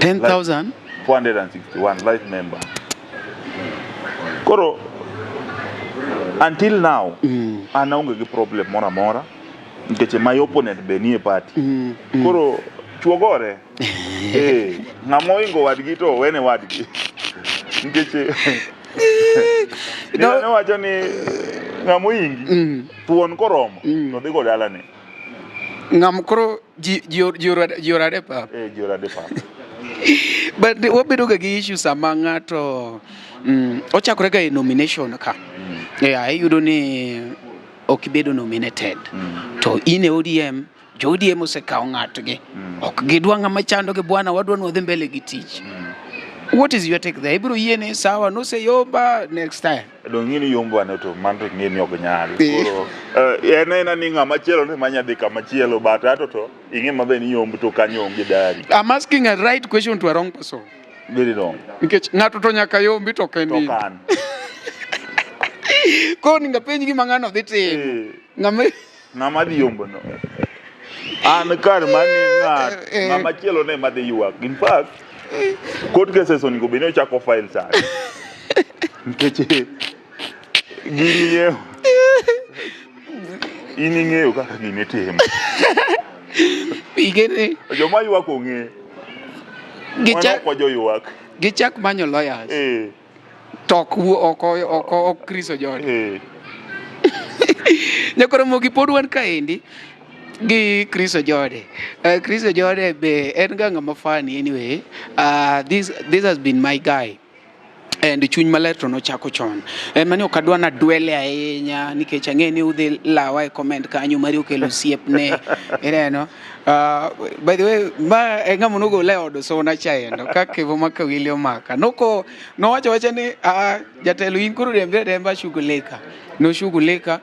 [SPEAKER 2] 10,000
[SPEAKER 1] 461 life member. Koro until now an aonge gi problem moro amora nikech my opponent be nie party. Koro chuo gore. Ng'ama ohingo wadgi to owene wadgi. Nikech ne wacho ni ng'ama ohingi thuon koromo to dhi go dalane.
[SPEAKER 2] Ng'am koro ji orade pap.
[SPEAKER 1] Ji orade pap.
[SPEAKER 2] But wabedo ga gi issue sama ng'ato ochakore ga e nomination ka. Yeah, iyudo ni ok ibedo nominated. To in e ODM Jo ODM osekawo ng'atgi. Ok gidwa ng'ama chandogi bwana, wadwa ni wadhi mbele gi tich. What is your take there? Ibiro yie ni sawa noseyomba next time.
[SPEAKER 1] Dong' ing'e ni yombo ane to mano to ing'e ni ok nyal.
[SPEAKER 2] Eh.
[SPEAKER 1] Koro en aena ni ng'ama chielo ne manya dhi kama chielo but ato to ing'e maber ni yombo to kanyo onge dari.
[SPEAKER 2] I'm asking a right question to a wrong person.
[SPEAKER 1] Very wrong.
[SPEAKER 2] Nikech ng'ato to nyaka yombi to ok en
[SPEAKER 1] To
[SPEAKER 2] in.
[SPEAKER 1] kan.
[SPEAKER 2] Koro onego apenj gima ng'ano dhi timo.
[SPEAKER 1] Eh.
[SPEAKER 2] Ng'ama
[SPEAKER 1] Ng'ama dhi yombo no. An kar mani ng'at
[SPEAKER 2] Eh.
[SPEAKER 1] ng'ama chielo ne madhi ywak. In fact, court cases onego bed ni ochako file sani. Nikech gini ng'eyo. In ing'eyo kaka gini itimo.
[SPEAKER 2] igene
[SPEAKER 1] Joma ywak ong'e. Wan
[SPEAKER 2] gichak
[SPEAKER 1] ok wajoywak.
[SPEAKER 2] gichak manyo lawyers.
[SPEAKER 1] Eh.
[SPEAKER 2] To ok wuo ok ok ok Chris Ojode.
[SPEAKER 1] Eh.
[SPEAKER 2] Nyakoro Ramogi pod wan kaendi gi Chris Ojode. Chris Ojode be en ga ng'ama funny anyway. This has been my guy. And chuny maler to nochako chon. En mani ok adwa nadwele ahinya nikech ang'e ni udhi lawa e comment kanyo mari okelo osiepne. Ineno? By the way, ma e ng'ama nogole e od suna cha endo ka kevo ma kawili omaka. Noko nowacho wacha ni jatelo in koro riembi ariemba shughulika. Noshughulika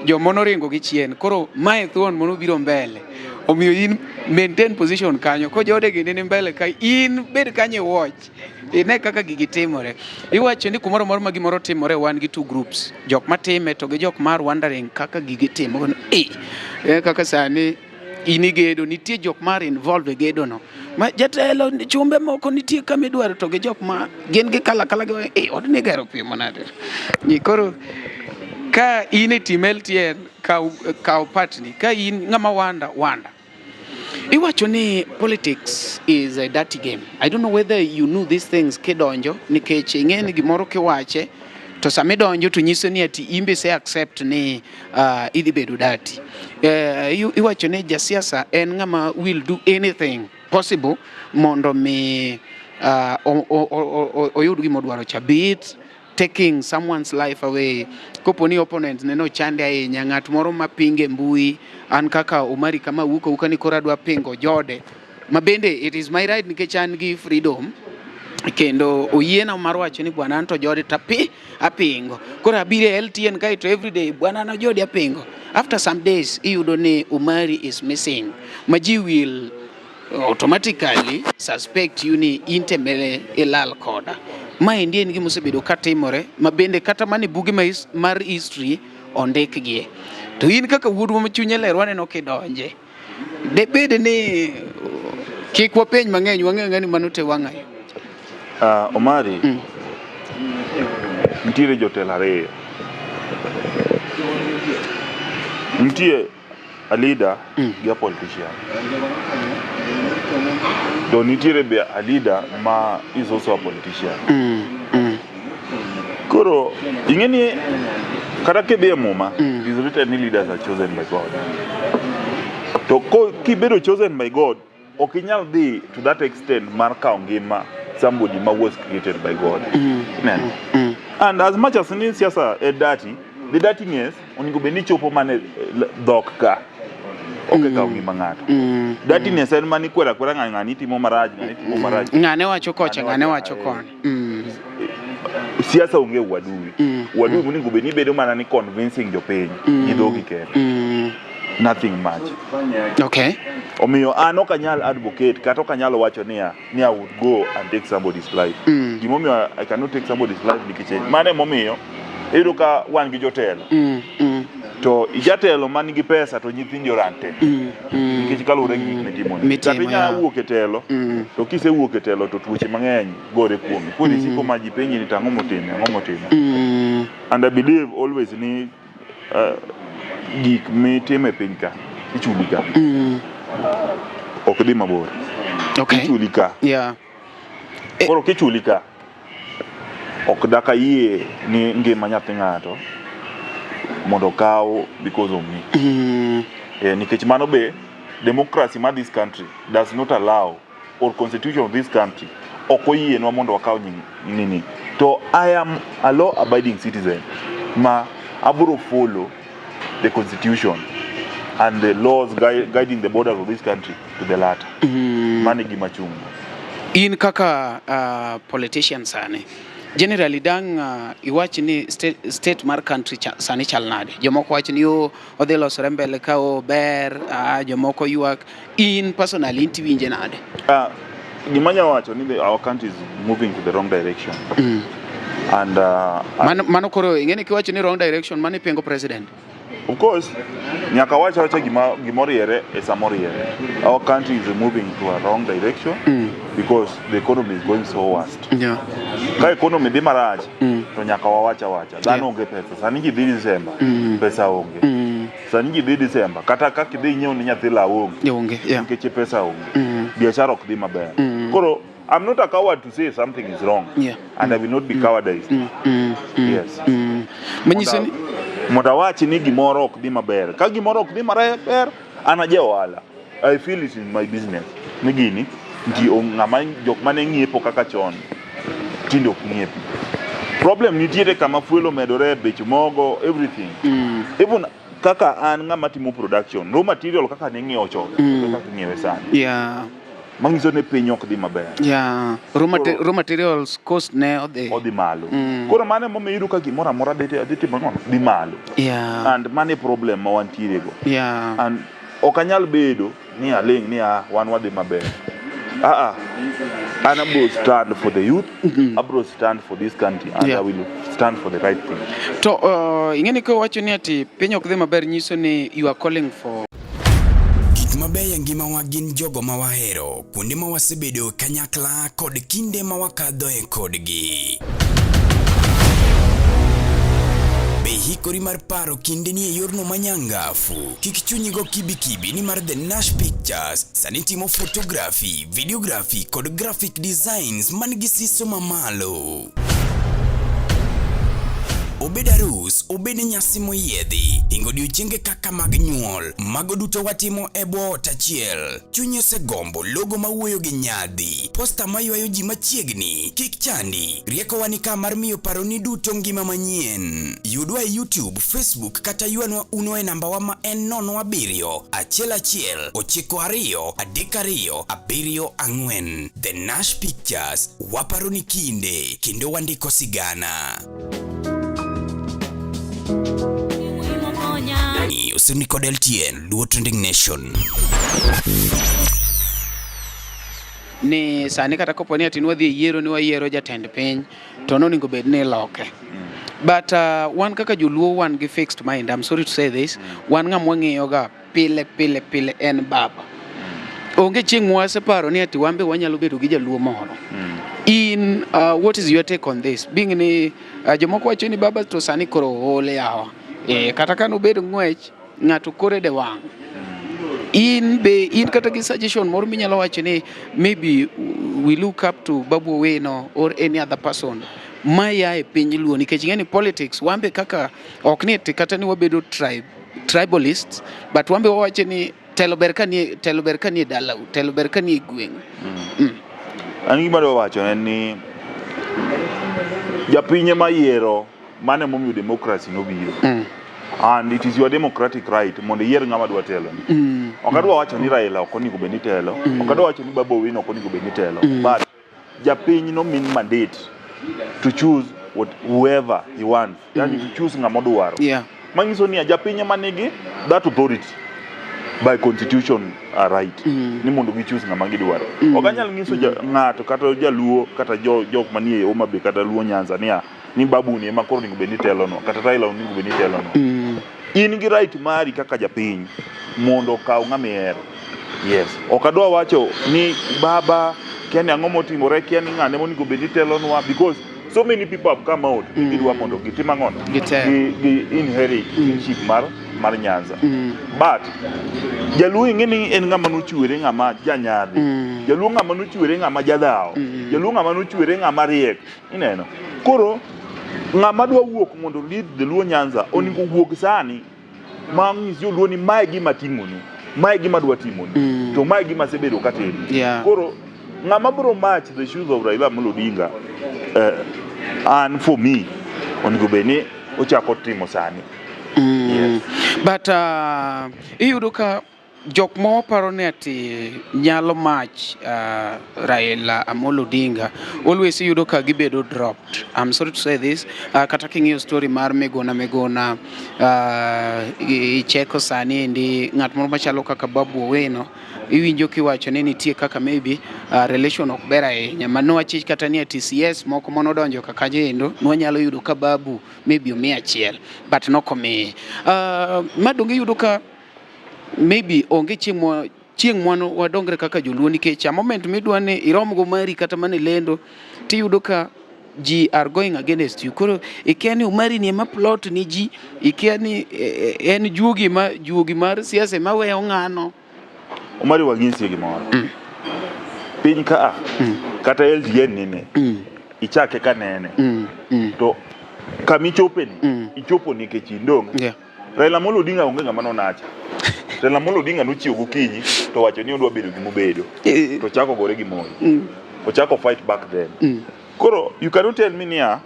[SPEAKER 2] joma noringo gi chien. Koro mae thuon monobiro mbele. Omiyo in maintain position kanyo. Ko jode gini ni mbele ka in bed kanyo e watch. Ine kaka gigi timore. Iwacho ni kumoro moro ma gimoro timore wan gi two groups. Jok matime to gi jok mar wondering kaka gigi timo. Eh, kaka sani in igedo nitie jok mar involve e gedo no. Ma jatelo chumbe moko nitie kama idwaro to gi jok ma gin gi kala kala gi eh odni gero piyo manade. Ni koro ka in e team LTN kaw partni ka in ng'ama wanda wanda. Iwacho ni politics is a dirty game. I don't know whether you knew these things kidonjo nikech ing'e ni gimoro kiwache to sama idonjo to nyiso ni ati in be ise accept ni idhi bedo dirty. Iwacho ni jasiasa en ng'ama will do anything possible mondo mi oyud gima odwaro cha. Be it taking someone's life away. Kopo ni opponent ne nochande ahinya, ng'at moro mapinge mbui, an kaka Omari kama awuok awuoka ni koro adwa pingo Jode. Ma bende it is my right nikech an gi freedom kendo oyiena mar wacho ni bwana an to Jode to apingo. Koro abiro e LTN kae to everyday bwana an Jode apingo. After some days iyudo ni Omari is missing. Ma ji will automatically suspect you ni in temele ilal koda. Maendi en gima osebedo katimore ma bende kata mana e buge mar history ondikgie. To in kaka wuodwa ma chunye ler waneno kidonje. Debed ni kik wapenj mang'eny wang'e ang'e ni mano te wang'ayo.
[SPEAKER 1] Omari, nitiere jotelo ariyo. Nitie a leader gi a politician. To nitiere be a leader ma is also a politician. Koro ing'e ni kata kidhi e muma, it is written ni leaders are chosen by God. To kibedo chosen by God, ok inyal dhi to that extent mar kawo ngima somebody ma was created by God. Ineno? And as much as ni siasa e dirty, the dirtiness onego bed ni chopo mana e dhok ka. Ok e kawo ngima ng'ato. Dirtiness en mana ikwero akwera ng'ani ng'ani itimo marach, ng'ani itimo marach.
[SPEAKER 2] Ng'ane wacho kocha,
[SPEAKER 1] Ng'ane
[SPEAKER 2] ng'ane
[SPEAKER 1] wacho,
[SPEAKER 2] wacho koni.
[SPEAKER 1] Siasa onge uadui. Uadui monego bed ni bedo mana ni convincing jopiny gi dhogi kende. Nothing much.
[SPEAKER 2] Okay.
[SPEAKER 1] Omiyo an ok anyal advocate kata ok anyal wacho niya ni I would go and take somebody's life. Gimomiyo I cannot take somebody's life nikech mano emomiyo iyudo ka wan gi jotelo. To jatelo man gi pesa to nyithindi orante. Nikech kaluwore gi gik mitimo.
[SPEAKER 2] Mitimo,
[SPEAKER 1] Kata inyalo
[SPEAKER 2] yeah.
[SPEAKER 1] wuok e telo, to kisewuok e telo to tuoche mang'eny gore kuomi. Koro isiko ma ji penji ni to ang'o motimo, ang'o motimo. And I believe always ni gik mitimo e piny ka ichuli ka. Ok dhi mabor.
[SPEAKER 2] Okay.
[SPEAKER 1] Ichuli ka.
[SPEAKER 2] Yeah.
[SPEAKER 1] Koro kichuli ka, ok dak ayie ni ngima nyathi ng'ato mondo okaw because of me. Nikech mano be democracy mar this country does not allow, or constitution of this country ok oyienwa mondo wakaw nying nini. To I am a law abiding citizen ma abiro follow the constitution. and the laws guiding the borders of this country to the latter. Mano e gima chung'.
[SPEAKER 2] In kaka politician sani, generally dang' iwach ni state mar country sani chal nade? Jomoko wacho ni o odhi losore mbele ka o ber, jomoko ywak. In personally in tiwinje nade?
[SPEAKER 1] Gima anyalo wacho ni our country is moving to the wrong direction. And
[SPEAKER 2] Mano koro ing'e ni kiwacho ni wrong direction, mano ipengo president.
[SPEAKER 1] Of course, nyaka wach awacha gima oriere e sama oriere. Our country is moving to a wrong direction because the economy is going so worst. Ka economy dhi marach, to nyaka wawach awacha. Dhano onge pesa. Sani ji dhi December, pesa onge. Sani ji dhi December, kata kaka idhi nyiewo ne nyathi law onge.
[SPEAKER 2] Onge.
[SPEAKER 1] Nikech pesa onge. Biashara ok dhi maber. Koro, I'm not a coward to say something is wrong. And I will not be cowardized. Yes.
[SPEAKER 2] Manyiso ni
[SPEAKER 1] Mondo awach ni gimoro ok dhi maber. Ka gimoro ok dhi maber, an aja ohala. I feel it in my business. Ni gini, nti ng'ama jok mane ng'iepo kaka chon, tinde ok ng'iepi. Problem nitiere kama fuel omedore, bech mogo, everything. Even kaka an ng'ama timo production, raw material kaka ne ng'iewo chon, kaka ing'iewe sani. Manyiso ni piny ok dhi maber.
[SPEAKER 2] Raw materials cost ne odhi.
[SPEAKER 1] Odhi malo. Koro mano emomiyo iyudo ka gimoro amora dhi timo ang'o? Dhi malo. And mano e problem ma wantiere go. And ok anyal bedo ni aling' ni wan wadhi maber. An abro stand for the youth, abro stand for this country, and I will stand for the right thing.
[SPEAKER 2] To ing'e ni kiwacho ni ati piny ok dhi maber nyiso ni you are calling for
[SPEAKER 3] Gik mabeyo e ngimawa gin jogo ma wahero, kuonde ma wasebedo kanyakla kod kinde ma wakadhoe kodgi. Be hikori mar paro kindeni e yorno manyangafu? Kik chunyi go kibikibi nimar The Nash Pictures sani timo photography, videography kod graphic designs man gi siso mamalo. Obed arus, obed nyasi moyiedhi, hingo odiochienge kaka mag nyuol, mago duto watimo e bwo ot achiel. Chunyi osegombo logo mawuoyo gi nyadhi, posta maywayo ji machiegni, kik chandi, riekowa ni ka mar miyo paroni duto ngima manyien. Yudwa e YouTube, Facebook kata ywanwa uno e nambawa ma en 07 11 92 32 74. The Nash Pictures, waparo ni kinde kendo wandiko sigana. Osemi kod LTN, Luo Trending Nation.
[SPEAKER 2] Ni sani kata kopo ni ati nwadhi e yiero ni wayiero jatend piny to nonego bed ni iloke. But wan kaka joluo wan gi fixed mind, I'm sorry to say this, wan ng'ama wang'iyo ga pile pile pile en baba. Onge chieng' mwaseparo ni ati wan be wanyalo bedo gi jaluo moro. In what is your take on this? Being ni jomoko wacho ni baba to sani koro ool yawa. Kata ka nobed ng'wech, ng'ato kore de wang'. In be in kata gi suggestion moro minyalo wacho ni maybe we look up to Babu Owino or any other person maya e piny Luo, nikech ing'e ni politics wan be kaka ok ni ati kata ni wabedo tribalists, but wan be wawacho ni telo ber ka nie, telo ber ka nie dalau, telo ber ka nie gweng'.
[SPEAKER 1] An gima adwa wacho en ni japiny ema yiero, mano emomiyo democracy nobiro. And it is your democratic right mondo iyier ng'ama dwa telo ni. Ok adwa wacho ni Raila ok onego bed ni telo, ok adwa wacho ni Babu Owino ok onego bed ni telo, but japiny nomin mandate to choose whoever he wants, yani to choose ng'ama odwaro. Manyiso ni japiny ema nigi that authority by constitution right ni mondo gi choose ng'ama gidwaro. Ok anyal nyiso ng'ato kata jaluo kata jok manie Homa Bay kata Luo Nyanza niya ni Babu ni ema koro onego bed ni telonwa kata Raila onego bed ni telonwa. In gi right mari kaka japiny mondo okaw ng'ama ihero. Yes. Ok adwa wacho ni baba kia ni ang'o motimore, kia ni ng'ane monego bed ni telonwa, because so many people have come out ni gidwa mondo gitim ang'o?
[SPEAKER 2] Gitel.
[SPEAKER 1] Gi inherit kingship mar Nyanza. But jaluo ing'e ni en ng'ama nochwere ng'ama janyadhi. Jaluo ng'ama nochwere ng'ama jadhawo. Jaluo ng'ama nochwere ng'ama riek. Ineno. Koro ng'ama dwa wuok mondo lead the Luo Nyanza onego wuog sani ma nyis joluo ni mae gima ting'onu, mae gima dwa timonu, to mae gima asebedo katimo. Koro ng'ama biro match the shoes of Raila Amolo Odinga, and for me onego bed ni ochako timo sani. Yes.
[SPEAKER 2] But iyudo ka jok ma waparo ni ati nyalo match Raila Amolo Odinga always iyudo ka gibedo dropped. I'm sorry to say this, kata king'iyo story mar Miguna Miguna, icheko sani endi ng'at moro machalo kaka Babu Owino, iwinjo kiwacho ni nitie kaka maybe relation ok ber ahinya. Mano wachich kata ni ati CS moko manodonjo ka kanyo endo, nwanyalo yudo ka Babu maybe omiye achiel, but nokomiye. Ma donge iyudo ka maybe onge chieng' chieng' mwan wadongre kaka joluo, nikech a moment midwa ni irom go mari kata mana e lendo, tiyudo ka ji are going against you. Koro ikia ni Omari ni ema plot ni ji, ikia ni en juogi ma juogi mar siasa ema weyo ng'ano.
[SPEAKER 1] Omari, wang'isie gimoro. Piny ka kata LTN nene ichake ka nene to kamichope ni ichopo nikech in dong'. Raila Amolo Odinga onge ng'ama nonacha. Raila Amolo Odinga nochiew gokinyi to wacho ni odwa bedo gimobedo. To chako gore gi Moi. Ochako fight back then. Koro you cannot tell me niya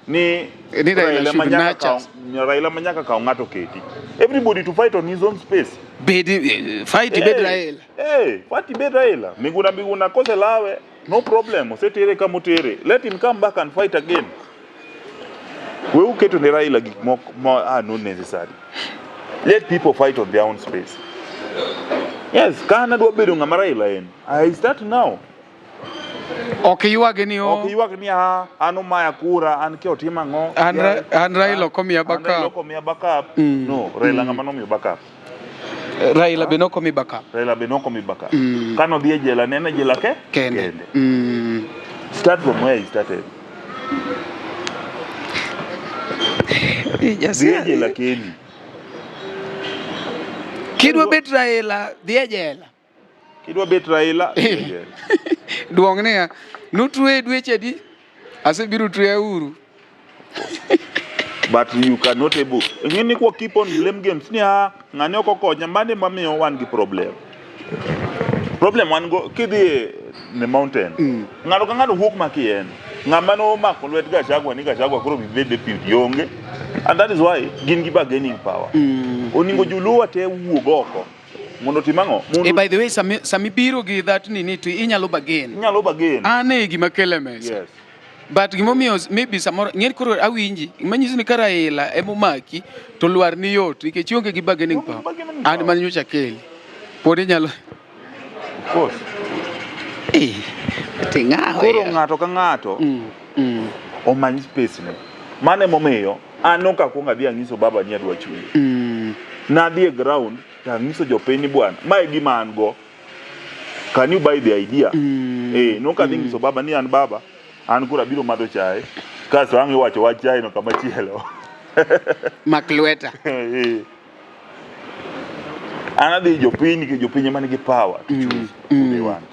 [SPEAKER 1] ni
[SPEAKER 2] Ni Raila should
[SPEAKER 1] manyaka
[SPEAKER 2] nurture.
[SPEAKER 1] Raila manyaka kaw ng'ato keti. Everybody to fight on his own space.
[SPEAKER 2] Bed fight bed Raila.
[SPEAKER 1] Hey, fight bed Raila. Miguna Miguna koselawe, no problem. Osetere kama otere. Let him come back and fight again. We uketo ne Raila gik moko ma are not necessary. Let people fight on their own space. Yes, ka an adwa bedo ng'ama Raila en, I start now.
[SPEAKER 2] Ok ywag ni o
[SPEAKER 1] Ok ywag ni ah, an omaya kura, an kia otim ang'o.
[SPEAKER 2] An Raila ok omiya
[SPEAKER 1] An Raila
[SPEAKER 2] backup.
[SPEAKER 1] ok omiya backup. No, Raila ng'ama nomiyo backup.
[SPEAKER 2] Raila be nokomi backup.
[SPEAKER 1] Raila be nokomi backup. Kano dhi e jela, ne en e jela ke?
[SPEAKER 2] Kende.
[SPEAKER 1] Kende. Start from where he started. Dhi e jela kendi.
[SPEAKER 2] Kidwa bet Raila, dhi e jela.
[SPEAKER 1] Kidwa bet Raila, dhi e jela.
[SPEAKER 2] Duong' niya, nutwe dweche adi? Asebiro tweya uru.
[SPEAKER 1] But you cannot able. Ing'e ni kwa keep on blame games ni ah, ng'ani ok okonya, mane mamiyo wan gi problem. Problem wan go kidhi e the mountain. Ng'ato ka ng'ato wuok makien. Ng'ama nomako lwet Gachagua ni Gachagua koro bibed deputy onge. And that is why gin gi bargaining power. Oningo joluo te wuog oko mondo otim ang'o? Mondo
[SPEAKER 2] By the way, sami biro gi that nini to inyalo bargain.
[SPEAKER 1] Inyalo bargain.
[SPEAKER 2] An e gima kele mesa.
[SPEAKER 1] Yes.
[SPEAKER 2] But gimomiyo maybe samoro ng'eni koro awinji manyiso ni ka Raila emomaki to lwar ni yot nikech ionge gi bargaining
[SPEAKER 1] Onge gi
[SPEAKER 2] power.
[SPEAKER 1] bargaining
[SPEAKER 2] An
[SPEAKER 1] power.
[SPEAKER 2] mana nyocha keli. Pod inyalo
[SPEAKER 1] Of course.
[SPEAKER 2] Ting'awe.
[SPEAKER 1] Koro ng'ato ka ng'ato omany space ne. Mano emomiyo an ok akwongo adhi ang'iso baba ni adwa chweyo. Nadhi e ground to ang'iso jopiny ni bwana, mae gima an go. Can you buy the idea? Nok adhi nyiso baba ni an baba, an koro abiro madho chae. Kasto ang' iwacho wach chae no kama chielo.
[SPEAKER 2] Mak lweta.
[SPEAKER 1] An adhi jopiny nikech jopiny ema nigi power to choose who they want.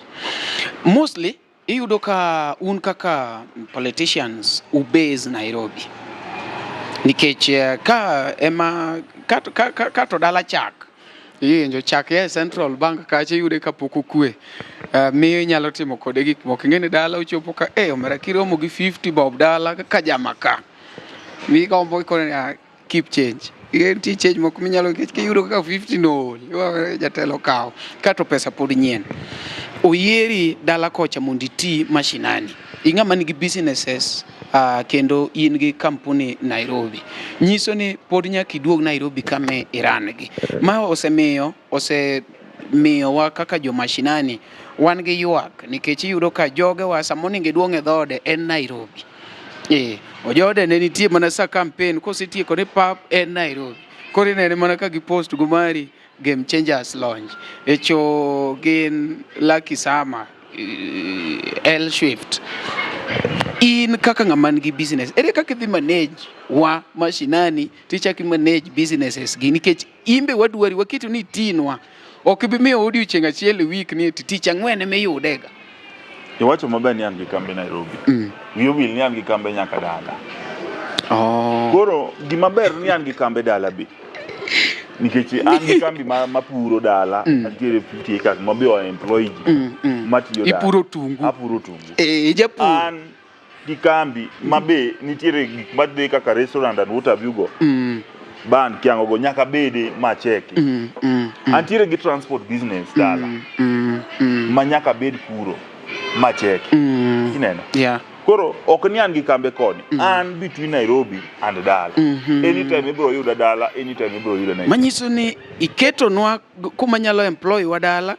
[SPEAKER 2] Mostly iyudo ka un kaka politicians ubase Nairobi. Nikech ka ema ka to dala chak iwinjo chak ya e Central Bank kacha iyude kapok okwe. Miyo inyalo timo kode gik moko. Ing'e ni dala ochopo ka omera kiromo gi 50 bob dala ka jama ka. Migombo ikone ni keep change. Nitie change moko minyalo nikech kiyudo kaka 50 no ol, jatelo okawo kato pesa pod nyien. Oyieri dala kocha mondo iti mashinani. Ing'ama nigi businesses kendo in gi kampuni Nairobi. Nyiso ni pod nyaka iduog Nairobi kama iran gi. Ma osemiyowa kaka jo mashinani wan gi ywak nikech iyudo ka jogewa sama onego iduong' e dhoode en Nairobi. Ojode ne nitie mana sa campaign kosetieko ni pap en Nairobi. Koro inene mana ka gipost go mari Game Changers launch. Echo gin Lucky Sama, L Shift. In kaka ng'ama nigi business, ere kaka idhi manage wa mashinani tichak i manage businesses gi nikech imbe wadwari waketo ni itinwa. Ok ibi miyo odiochieng' achiel e week ni tich ang'wen ema iyudega.
[SPEAKER 1] Iwacho maber ni an gi kambi Nairobi. Wiyi owil ni an gi kambe nyaka dala. Koro gima ber ni an gi kambe dala be. Nikech an gi kambi ma puro dala, antiere 50 acres ma be o employ ji matiyo dala.
[SPEAKER 2] Ipuro tungu.
[SPEAKER 1] Apuro tungu.
[SPEAKER 2] Ijapur.
[SPEAKER 1] An gi kambi ma be nitiere gik madhi kaka restaurant and what have you go. Band kiango go nyaka bede ma cheki. Antiere gi transport business dala ma nyaka bed kuro ma cheki. Ineno?
[SPEAKER 2] Yeah.
[SPEAKER 1] Koro ok ni an gi kambe koni. An between Nairobi and dala. Anytime ibiro yuda dala, anytime ibiro yuda Nairobi.
[SPEAKER 2] Manyiso ni iketonwa kuma nyalo employ wa dala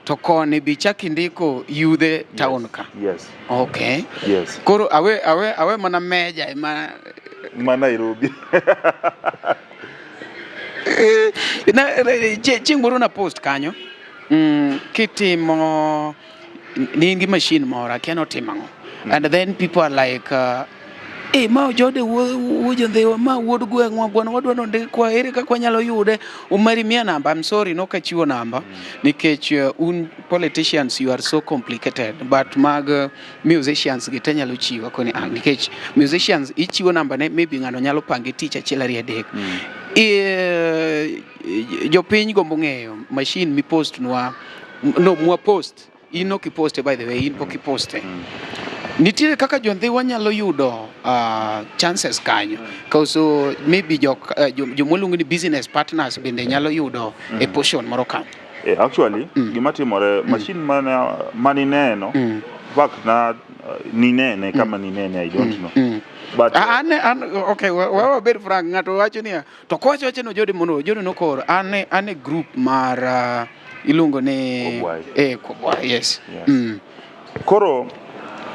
[SPEAKER 2] to koni bi chak indiko yudhe town ka.
[SPEAKER 1] Yes.
[SPEAKER 2] Okay.
[SPEAKER 1] Yes.
[SPEAKER 2] Koro awe mana meja ema
[SPEAKER 1] Ma Nairobi.
[SPEAKER 2] Chieng' moro na post kanyo kitimo ni in gi machine moro akia notimo ang'o and then people are like Eh, ma Ojode wuo jondhiwa ma wuod gweng'wa bwana wadwa nondikwa ere kaka wanyalo yude Omari miya namba. I'm sorry nok achiwo namba nikech un politicians you are so complicated but mag musicians gi te nyalo chiwo koni ah, nikech musicians ichiwo namba ne maybe ng'ano nyalo pangi tich achiel ariyo adek. Jopiny gombo ng'eyo machine mipost nwa no mwa post in ok iposte, by the way in pok iposte. Nitiere kaka jondhiwa nyalo yudo chances kanyo koso maybe jok jomwaluongo ni business partners bende nyalo yudo e portion moro kanyo?
[SPEAKER 1] Actually, gima timore, machine mane manineno, in fact na ninene kama ninene, I don't know. But
[SPEAKER 2] Ah, an okay, wa wabed frank. Ng'ato wacho niya to kowacho wacho ni Ojode mondo Ojode nokoro an e group mar iluongo ni
[SPEAKER 1] Kobwai.
[SPEAKER 2] Kobwai, yes.
[SPEAKER 1] Yes. Koro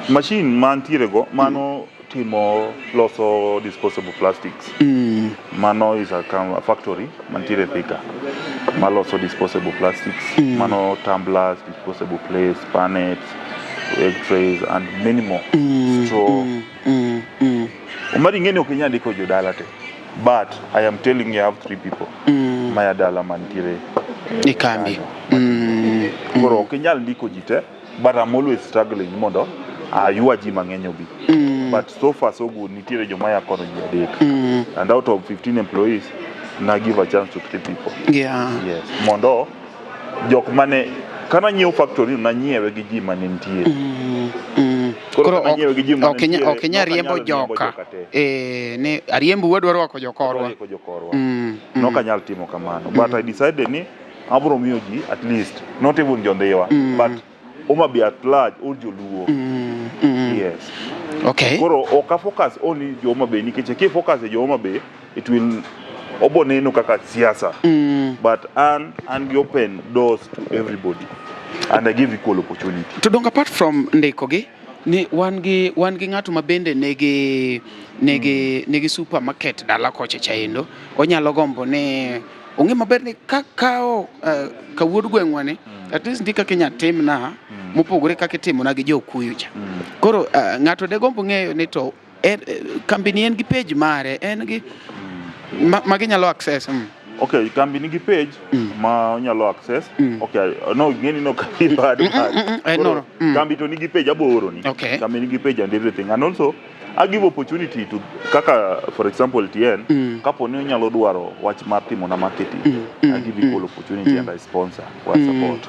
[SPEAKER 1] machine mantiere go mano timo loso disposable plastics. Mano is a factory mantiere Thika maloso disposable plastics. Mano tumblers, disposable plates, pannets, egg trays and many more. Straw. Omari ing'e ni ok inyal ndiko jodala te. But I am telling you, I have three people maya dala mantiere
[SPEAKER 2] E kambi.
[SPEAKER 1] Kanyo. Koro ok inyal ndiko ji te, but I'm always struggling mondo aywa ji mang'eny obi. But so far so good, nitiere joma ya kono ji adek. And out of 15 employees, na give a chance to three people. Yes. Mondo jok mane kana nyiewo factory no, nanyiewe gi ji mane nitie. Koro
[SPEAKER 2] Koro
[SPEAKER 1] kana nyiewe gi ji mane nitiere,
[SPEAKER 2] ok inyal
[SPEAKER 1] nok
[SPEAKER 2] riembo
[SPEAKER 1] anyal riembo
[SPEAKER 2] joka.
[SPEAKER 1] Joka te.
[SPEAKER 2] Ni ariembo wadwa rwako jokorwa.
[SPEAKER 1] Rieko jokorwa. Nok anyal timo kamano. But I decided ni abro miyo ji at least, not even jondhiwa, but Homa Bay at large, all joluo. Yes. Koro ok a focus only jo Homa Bay nikech ki focus e jo Homa Bay, it will obo neno kaka siasa. But an gi open doors to everybody and I give equal opportunity.
[SPEAKER 2] To dong apart from ndiko gi ni wan gi ng'ato ma bende nigi supermarket dala kocha chaendo onyalo gombo ni ong'e maber ni ka kawo kawuod gweng'wa ni at least ndi kaka inya timna mopogore kaka itimona gi jo Okuyu cha. Koro ng'ato de gombo ng'eyo ni to en, kambi ni en gi page mare en gi ma ginyalo access.
[SPEAKER 1] Okay, kambi nigi page ma onyalo access. Okay, no ng'eni no kambi bad.
[SPEAKER 2] No, no.
[SPEAKER 1] Kambi to nigi page abo oroni. Kambi nigi page and everything. And also I give opportunity to kaka, for example, TN kapo ni onyalo dwaro wach mar timo na marketing. I give equal opportunity and I sponsor or support.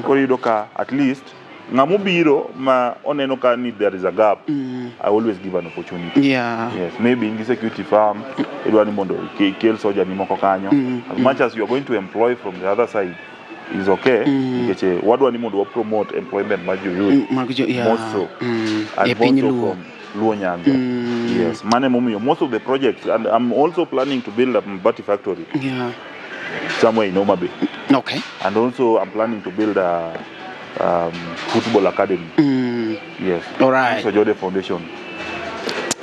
[SPEAKER 1] Koro iyudo ka at least ng'ama obiro ma oneno ka ni there is a gap, I always give an opportunity. Yes, maybe in gi security firm, idwa ni mondo ikel soja ni moko kanyo. As much as you are going to employ from the other side is okay, nikech wadwa ni mondo wa promote employment mar jo youth.
[SPEAKER 2] Mag jo yeah.
[SPEAKER 1] More so. And
[SPEAKER 2] E piny
[SPEAKER 1] more so
[SPEAKER 2] Luo.
[SPEAKER 1] From Luo Nyanza. Yes, mano emomiyo most of the projects, and I'm also planning to build a mabati factory somewhere in Homa Bay. And also I'm planning to build a football academy. Yes.
[SPEAKER 2] All right.
[SPEAKER 1] Ojode Foundation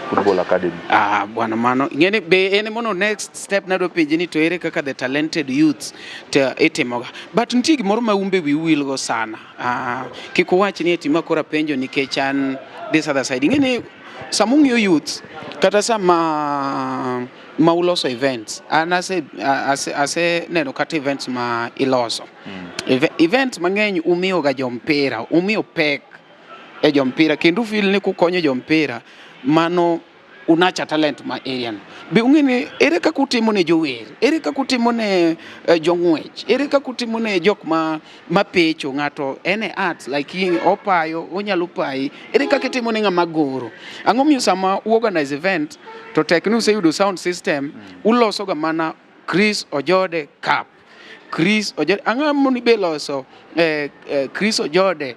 [SPEAKER 1] Football Academy.
[SPEAKER 2] Ah, bwana mano ing'eni be en mono next step nadwa penji ni to ere kaka the talented youths to itimoga, but nitie gimoro ma umbe wiu wilgo sana. Ah, kik uwach ni eti ma koro apenjo nikech an this other side. Ing'eni sama ung'iyo youths kata sama ma uloso events, an ase neno kata events ma iloso. Events mang'eny umiyo ga jompira, umiyo pek e jompira kendo ufeel ni kukonyo jompira mano. Unacha talent ma area no. Be ung'e ni ere kaka utimo ne jower, ere kaka utimo ne jong'wech, ere kaka utimo ne jok ma mapecho ng'ato en e art like in opayo onyalo payi, ere kaka itimo ne ng'ama goro? Ang'o miyo sama u organize event to tek ni useyudo sound system uloso ga mana Chris Ojode Cup. Chris Ojode ang'o moni be loso Chris Ojode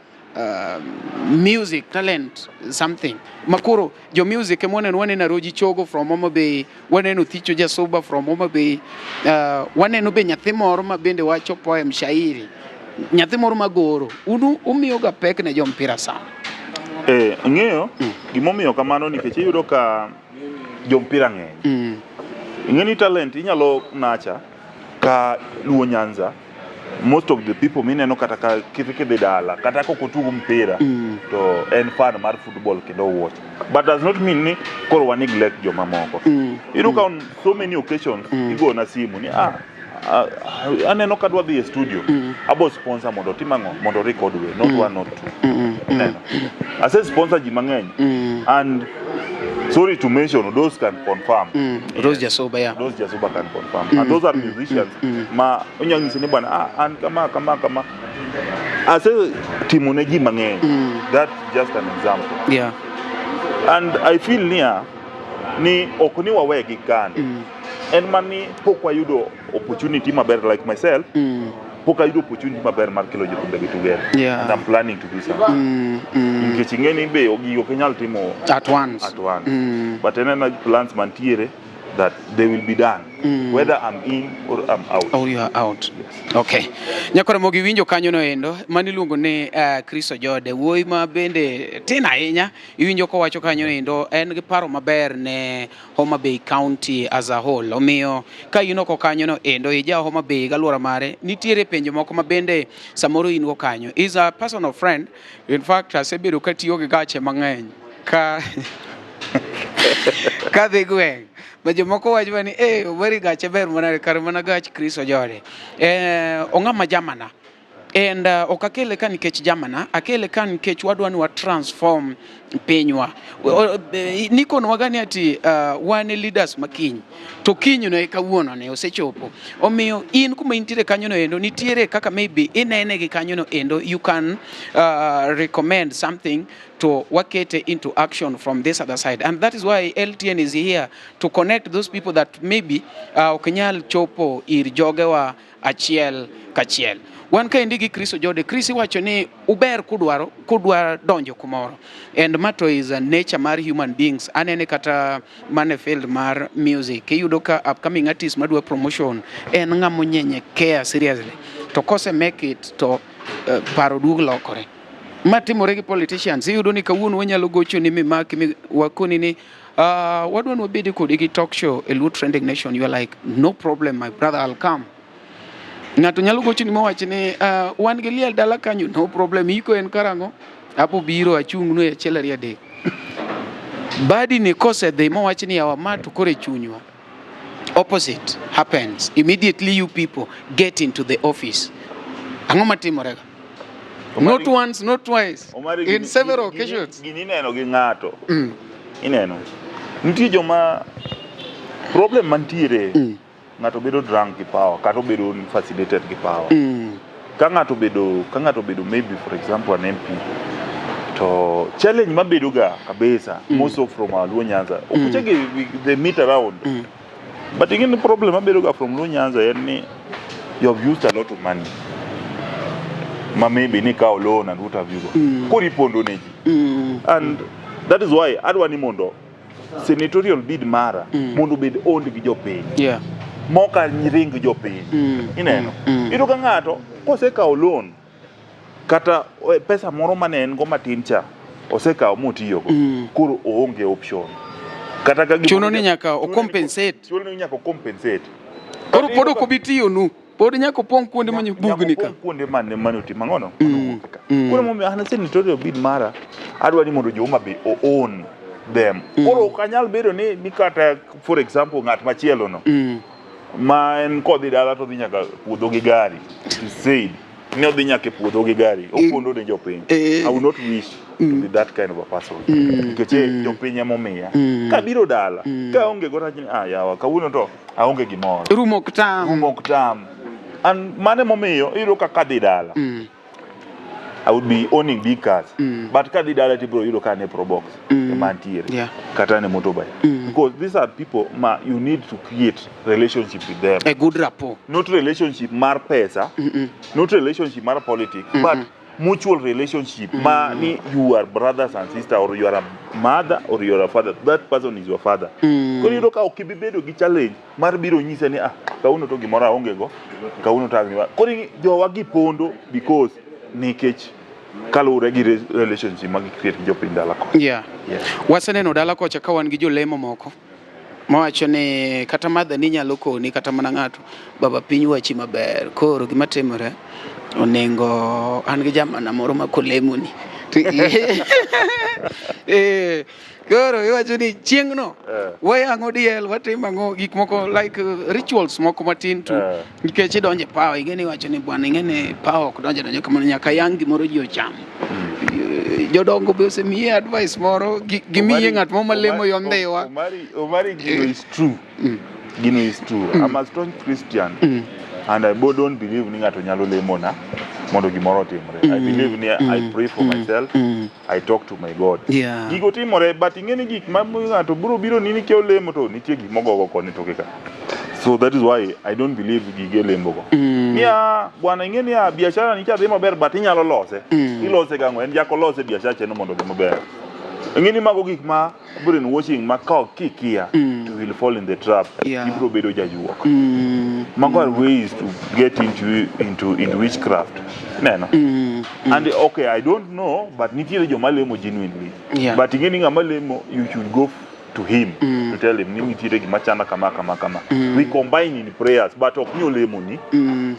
[SPEAKER 2] music talent something makoro jo music ema waneno, waneno Aroji Chogo from Homa Bay, waneno Thicho Jasuba from Homa Bay, waneno be nyathi moro ma bende wacho poem shairi, nyathi moro magoro. Unu umiyo ga pek ne jompira sana.
[SPEAKER 1] Ng'eyo gimomiyo kamano nikech iyudo ka jompira ng'eny. Ing'e ni talent inyalo nacha ka Luo Nyanza, most of the people mineno kata ka kidhi dala kata kok otug mpira to en fan mar football kendo watch, but does not mean ni koro wa neglect jomamoko. Iyudo ka on so many occasions igona simu ni aneno ka dwa dhi e studio, abo sponsor mondo otim ang'o, mondo record we not one, not two. Ineno ase sponsor ji mang'eny and sorry to mention, those can confirm.
[SPEAKER 2] Rose Jasuba, yeah.
[SPEAKER 1] Those Jasuba can confirm. And those are musicians ma onyalo nyisi ni bwana, an kama kama kama ase timo ne ji mang'eny. That's just an example. And I feel niya ni ok ni wawegi kando, en mani pok wayudo opportunity maber. Like myself, pok ayudo opportunity maber mar kelo jothumbe gi together. And I'm planning to do something nikech ing'e ni be gigi ok inyal timo
[SPEAKER 2] at once.
[SPEAKER 1] At once. But en ena plans mantiere that they will be done whether I'm in or I'm out.
[SPEAKER 2] Oh, you are out. Okay. Nyakoro mogi winjo kanyo no endo, mani iluongo ni Chris Ojode, wuoyi ma bende tin ahinya, iwinjo kowacho kanyo endo en gi paro maber ne Homa Bay County as a whole. Omiyo ka in oko kanyo no endo, ija Homa Bay gi alwora mare, nitiere penjo moko ma bende samoro in go kanyo. Is a personal friend. In fact, asebedo katiyo gi gache mang'eny ka kadhi gweng' ma jomoko wacho ni Omari gache ber mana kar mana gach Chris Ojode. Ong'ama jamana. And ok akele ka nikech jamana, akele ka nikech wadwa ni wa transform pinywa. Nikonwa ga ni ati wan e leaders makiny. To kiny no e kawuono ne osechopo. Omiyo in kuma intiere kanyo no endo, nitiere kaka maybe inene gi kanyo no endo, you can recommend something to wakete into action from this other side. And that is why LTN is here to connect those people that maybe ok nyal chopo ir jogewa achiel kachiel. Wan kaendi gi Chris Ojode. Chris iwacho ni uber kudwaro kudwa donjo kumoro. And mato is a nature mar human beings. Anene kata mana e field mar music. Iyudo ka upcoming artist madwa promotion en ng'ama onyenyekea seriously. To kose make it to paro duog lokore. Ma timore gi politicians. Iyudo ni kawuono wanyalo gocho ni mimaki mi wakoni ni wadwa ni wabed kodi gi talk show e Luo Trending Nation. You are like, no problem, my brother, I'll come. Ng'ato nyalo gocho ni mawach ni wan gi liel dala kanyo, no problem, iko en karang'o? Abo biro achung' nu e achiel ariyo adek. Badi ni kosedhi mowach ni yawa ma to koro e chunywa. Opposite happens. Immediately you people get into the office. Ang'o matimore ga? Not once, not twice.
[SPEAKER 1] Omari,
[SPEAKER 2] In several occasions.
[SPEAKER 1] Gini ineno gi ng'ato. Ineno. Nitie joma problem mantiere, ng'ato bedo drunk gi power kata obedo fascinated gi power. Ka ng'ato obedo maybe, for example, an MP, to challenge mabedo ga kabisa, most of from our Luo Nyanza, okuche gi they meet around, but ing'e ni problem mabedo ga from Luo Nyanza en ni you have used a lot of money ma maybe ni kawo loan and what have you go, koro ipondo ne ji. And that is why adwa ni mondo senatorial bid mara mondo obed owned gi jopiny moka ring jopiny. Ineno, iyudo ka ng'ato kosekawo loan kata pesa moro mane en go matin cha osekawo motiyogo, koro oonge option kata ka gimoro.
[SPEAKER 2] Chuno ni nyaka o compensate.
[SPEAKER 1] Chuno ni nyaka o compensate.
[SPEAKER 2] Koro pod ok obi tiyonu. Pod nyaka opong' kuonde mane bugni ka.
[SPEAKER 1] Nyaka opong' kuonde mane otimo ang'ono, mane owuok ka. Koro momiyo an senatorial bid mara adwa ni mondo jo Homa Bay o own them. Koro ok anyal bedo ni kata, for example, ng'at machielo no ma en kodhi dala to dhi nyaka puodho gi gari. It is said. Ni odhi nyaka e puodho gi gari, opondo ne jopiny. I would not wish to be that kind of a person. Nikech jopiny emomiya. Kabiro dala, ka aonge go to ah yawa, kawuono to aonge gimoro.
[SPEAKER 2] Rumo ok tam.
[SPEAKER 1] Rumo ok tam. And mano emomiyo iyudo ka kadhi dala. I would be owning big cars. But kadhi dala tibiro yudo ka an e Probox ema antiere. Kata an e motorbike. Because these are people ma you need to create relationship with them.
[SPEAKER 2] A good rapport.
[SPEAKER 1] Not relationship mar pesa, not relationship mar politics, but mutual relationship ma ni you are brothers and sister or you are a mother or you are a father. That person is your father. Koro iyudo ka ok ibi bedo gi challenge mar biro nyise ni ah kawuono to gimoro aonge go, kawuono to aonge. Koro jowa gi pondo because nikech kaluwore gi relationship ma gi create gi jopiny dala kocha. Yeah.
[SPEAKER 2] Waseneno dala kocha ka wan gi jolemo moko mawacho ni kata madha ni nyalo koni kata mana ng'ato baba piny wachi maber koro gima timore onego an gi jamana moro ma kolemoni. Koro iwacho ni chieng'no wayang'o diel, watimo ang'o, gik moko like rituals moko matin tu. Nikech idonjo e pawa, ing'e ni iwacho ni bwana, ing'e ni pawa ok donjo donjo kamano, nyaka yang' gimoro ji ocham. Jodongo be osemiyi advice moro, gimiye ng'at moro malemo yo Ndhiwa.
[SPEAKER 1] Omari, Omari, gino is true. Gino is true. I'm a strong Christian. And I don't believe ni ng'ato nyalo lemona mondo gimoro otimre. I believe ni I pray for myself. I talk to my God. Gigo timore, but ing'e ni gik ma ng'ato biro biro ni nikia olemo to nitie gik mogogo koni toke ka. So that is why I don't believe gige lemo go. Niya, bwana ing'e niya biashara ni cha dhi maber but inyalo lose. Ilose gang'o? En jako lose biashara cheno mondo odhi maber. Ing'e ni mago gik ma brainwashing ma ka kikia to will fall in the trap. Ibiro bedo jajuok. Mago are ways to get into witchcraft. Neno. And okay, I don't know, but nitiere joma lemo genuinely. But ing'e ni ng'ama lemo, you should go to him to tell him ni nitiere gima chanda kama kama kama. We combine in prayers, but ok ni olemo ni.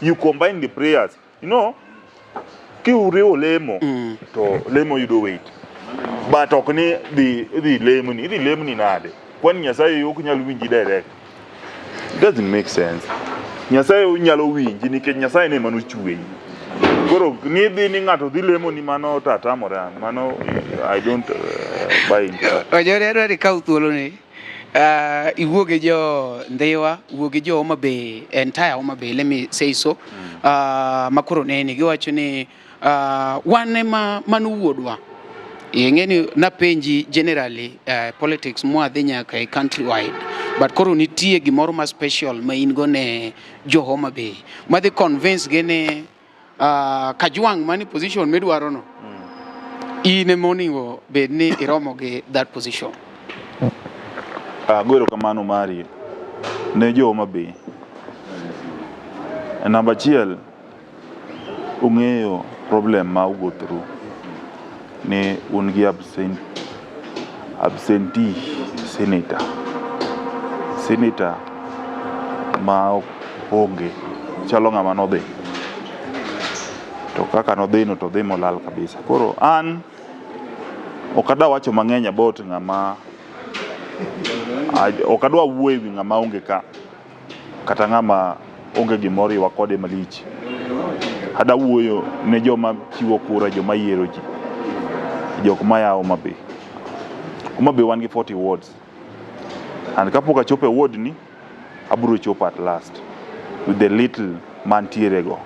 [SPEAKER 1] You combine the prayers. You know, kiuriwo lemo to lemo yudo weight. But ok ni dhi lemo ni, idhi lemo ni nade? Kwani Nyasaye ok nyal winji direct. It doesn't make sense. Nyasaye nyalo winji nikech Nyasaye ne manochweyi. Koro ni dhi ni ng'ato dhi lemo ni mano to atamore an. Mano I don't buy into that.
[SPEAKER 2] Ojore adwa ni ikaw thuoloni iwuo gi jo Ndhiwa, wuo gi jo Homa Bay, entire Homa Bay, let me say so. Makoro neni giwacho ni wan ema mano wuodwa. Ing'e ni napenji generally politics mwadhi nyaka e country wide, but koro nitie gimoro ma special ma in go ne jo Homa Bay madhi convince gi ni Kajwang' mani position midwaro no in ema onego bed ni iromo gi that position.
[SPEAKER 1] Ago erokamano mari ne jo Homa Bay. Namba achiel, ung'eyo problem ma u go through ni un gi absentee senator. Senator ma onge chalo ng'ama nodhi. To kaka nodhi no to odhi molal kabisa. Koro an ok adwa wacho mang'eny about ng'ama ok adwa wuoyo ewi ng'ama onge ka kata ng'ama onge gimoro iwa kode malich. Adwa wuoyo ne joma chiwo kura, joma yiero ji, jok maya Homa Bay. Homa Bay wan gi 40 wards. And kapok achopo e ward ni, abiro chopo at last with the little mantiere go.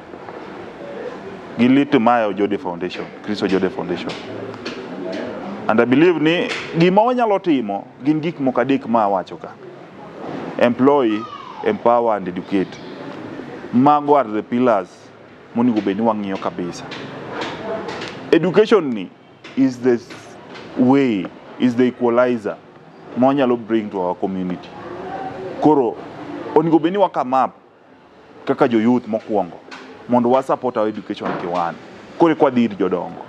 [SPEAKER 1] Gi little maya Ojode Foundation, Chris Ojode Foundation. And I believe ni gima wanyalo timo gin gik moko adek ma awacho ka. Employ, empower and educate. Mago are the pillars monego bed ni wang'iyo kabisa. Education ni is the way, is the equalizer ma wanyalo bring to our community. Koro onego bed ni wa come up kaka jo youth mokwongo mondo wa support our education kiwan. Koro eka wadhi ir jodongo.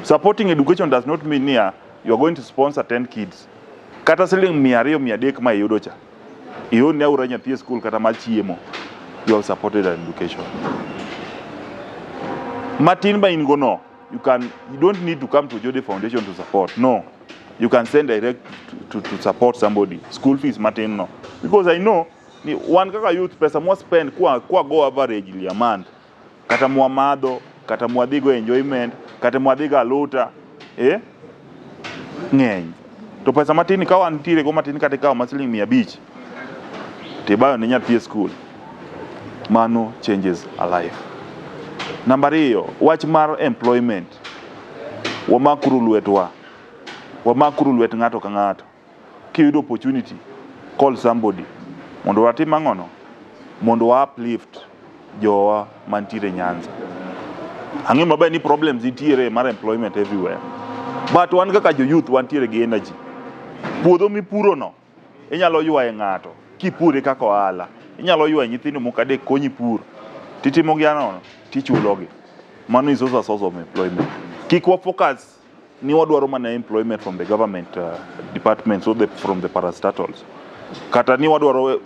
[SPEAKER 1] Supporting education does not mean niya you are going to sponsor 10 kids. Kata siling 200 300 ma iyudo cha. Ior ne aora nyathi e school kata mar chiemo. You have supported an education. Matin ma in go no, you don't need to come to Ojode Foundation to support. No. You can send direct to support somebody. School fees matin no. Because I know ni wan kaka youth pesa mwa spend kwa go average a month. Kata mwamadho, kata mwadhigo enjoyment, kata mwadhigo aluta, eh? Ng'eny. To pesa matin ka wantiere go matin kata ikawo ma siling 500 tibayo ne nyathi e skul, mano changes a life. Namba ariyo, wach mar employment. Wamakuru lwetwa. Wamakuru lwet ng'ato ka ng'ato. Kiyudo opportunity, call somebody mondo watim ang'ono? Mondo wa uplift jowa mantiere Nyanza. Ang'eyo maber ni problems nitiere mar employment everywhere. But wan kaka jo youth wantiere gi energy. Puodho mipuro no inyalo ywaye ng'ato kipure kaka ohala. Inyalo ywayo nyithindo moko adek konyi pur. Titimo gi ang'ono? Tichulogi. Mano is also a source of employment. Kik wa focus ni wadwaro mana employment from the government departments or from the parastatals. Kata ni wadwaro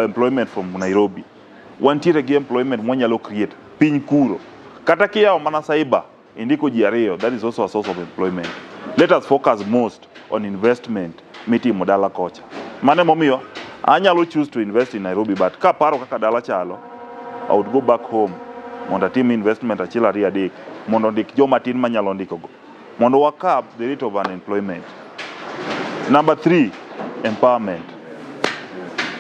[SPEAKER 1] employment from Nairobi. Wantiere gi employment mwanyalo create piny kuro. Kata kiyawo mana cyber, indiko ji ariyo, that is also a source of employment. Let us focus most on investment mitimo dala kocha. Mano emomiyo anyalo choose to invest in Nairobi, but kaparo kaka dala chalo, I would go back home mondo atim investment achiel ariyo adek mondo ondik joma tin manyalo ndiko go mondo wa curb the rate of unemployment. Number 3, empowerment.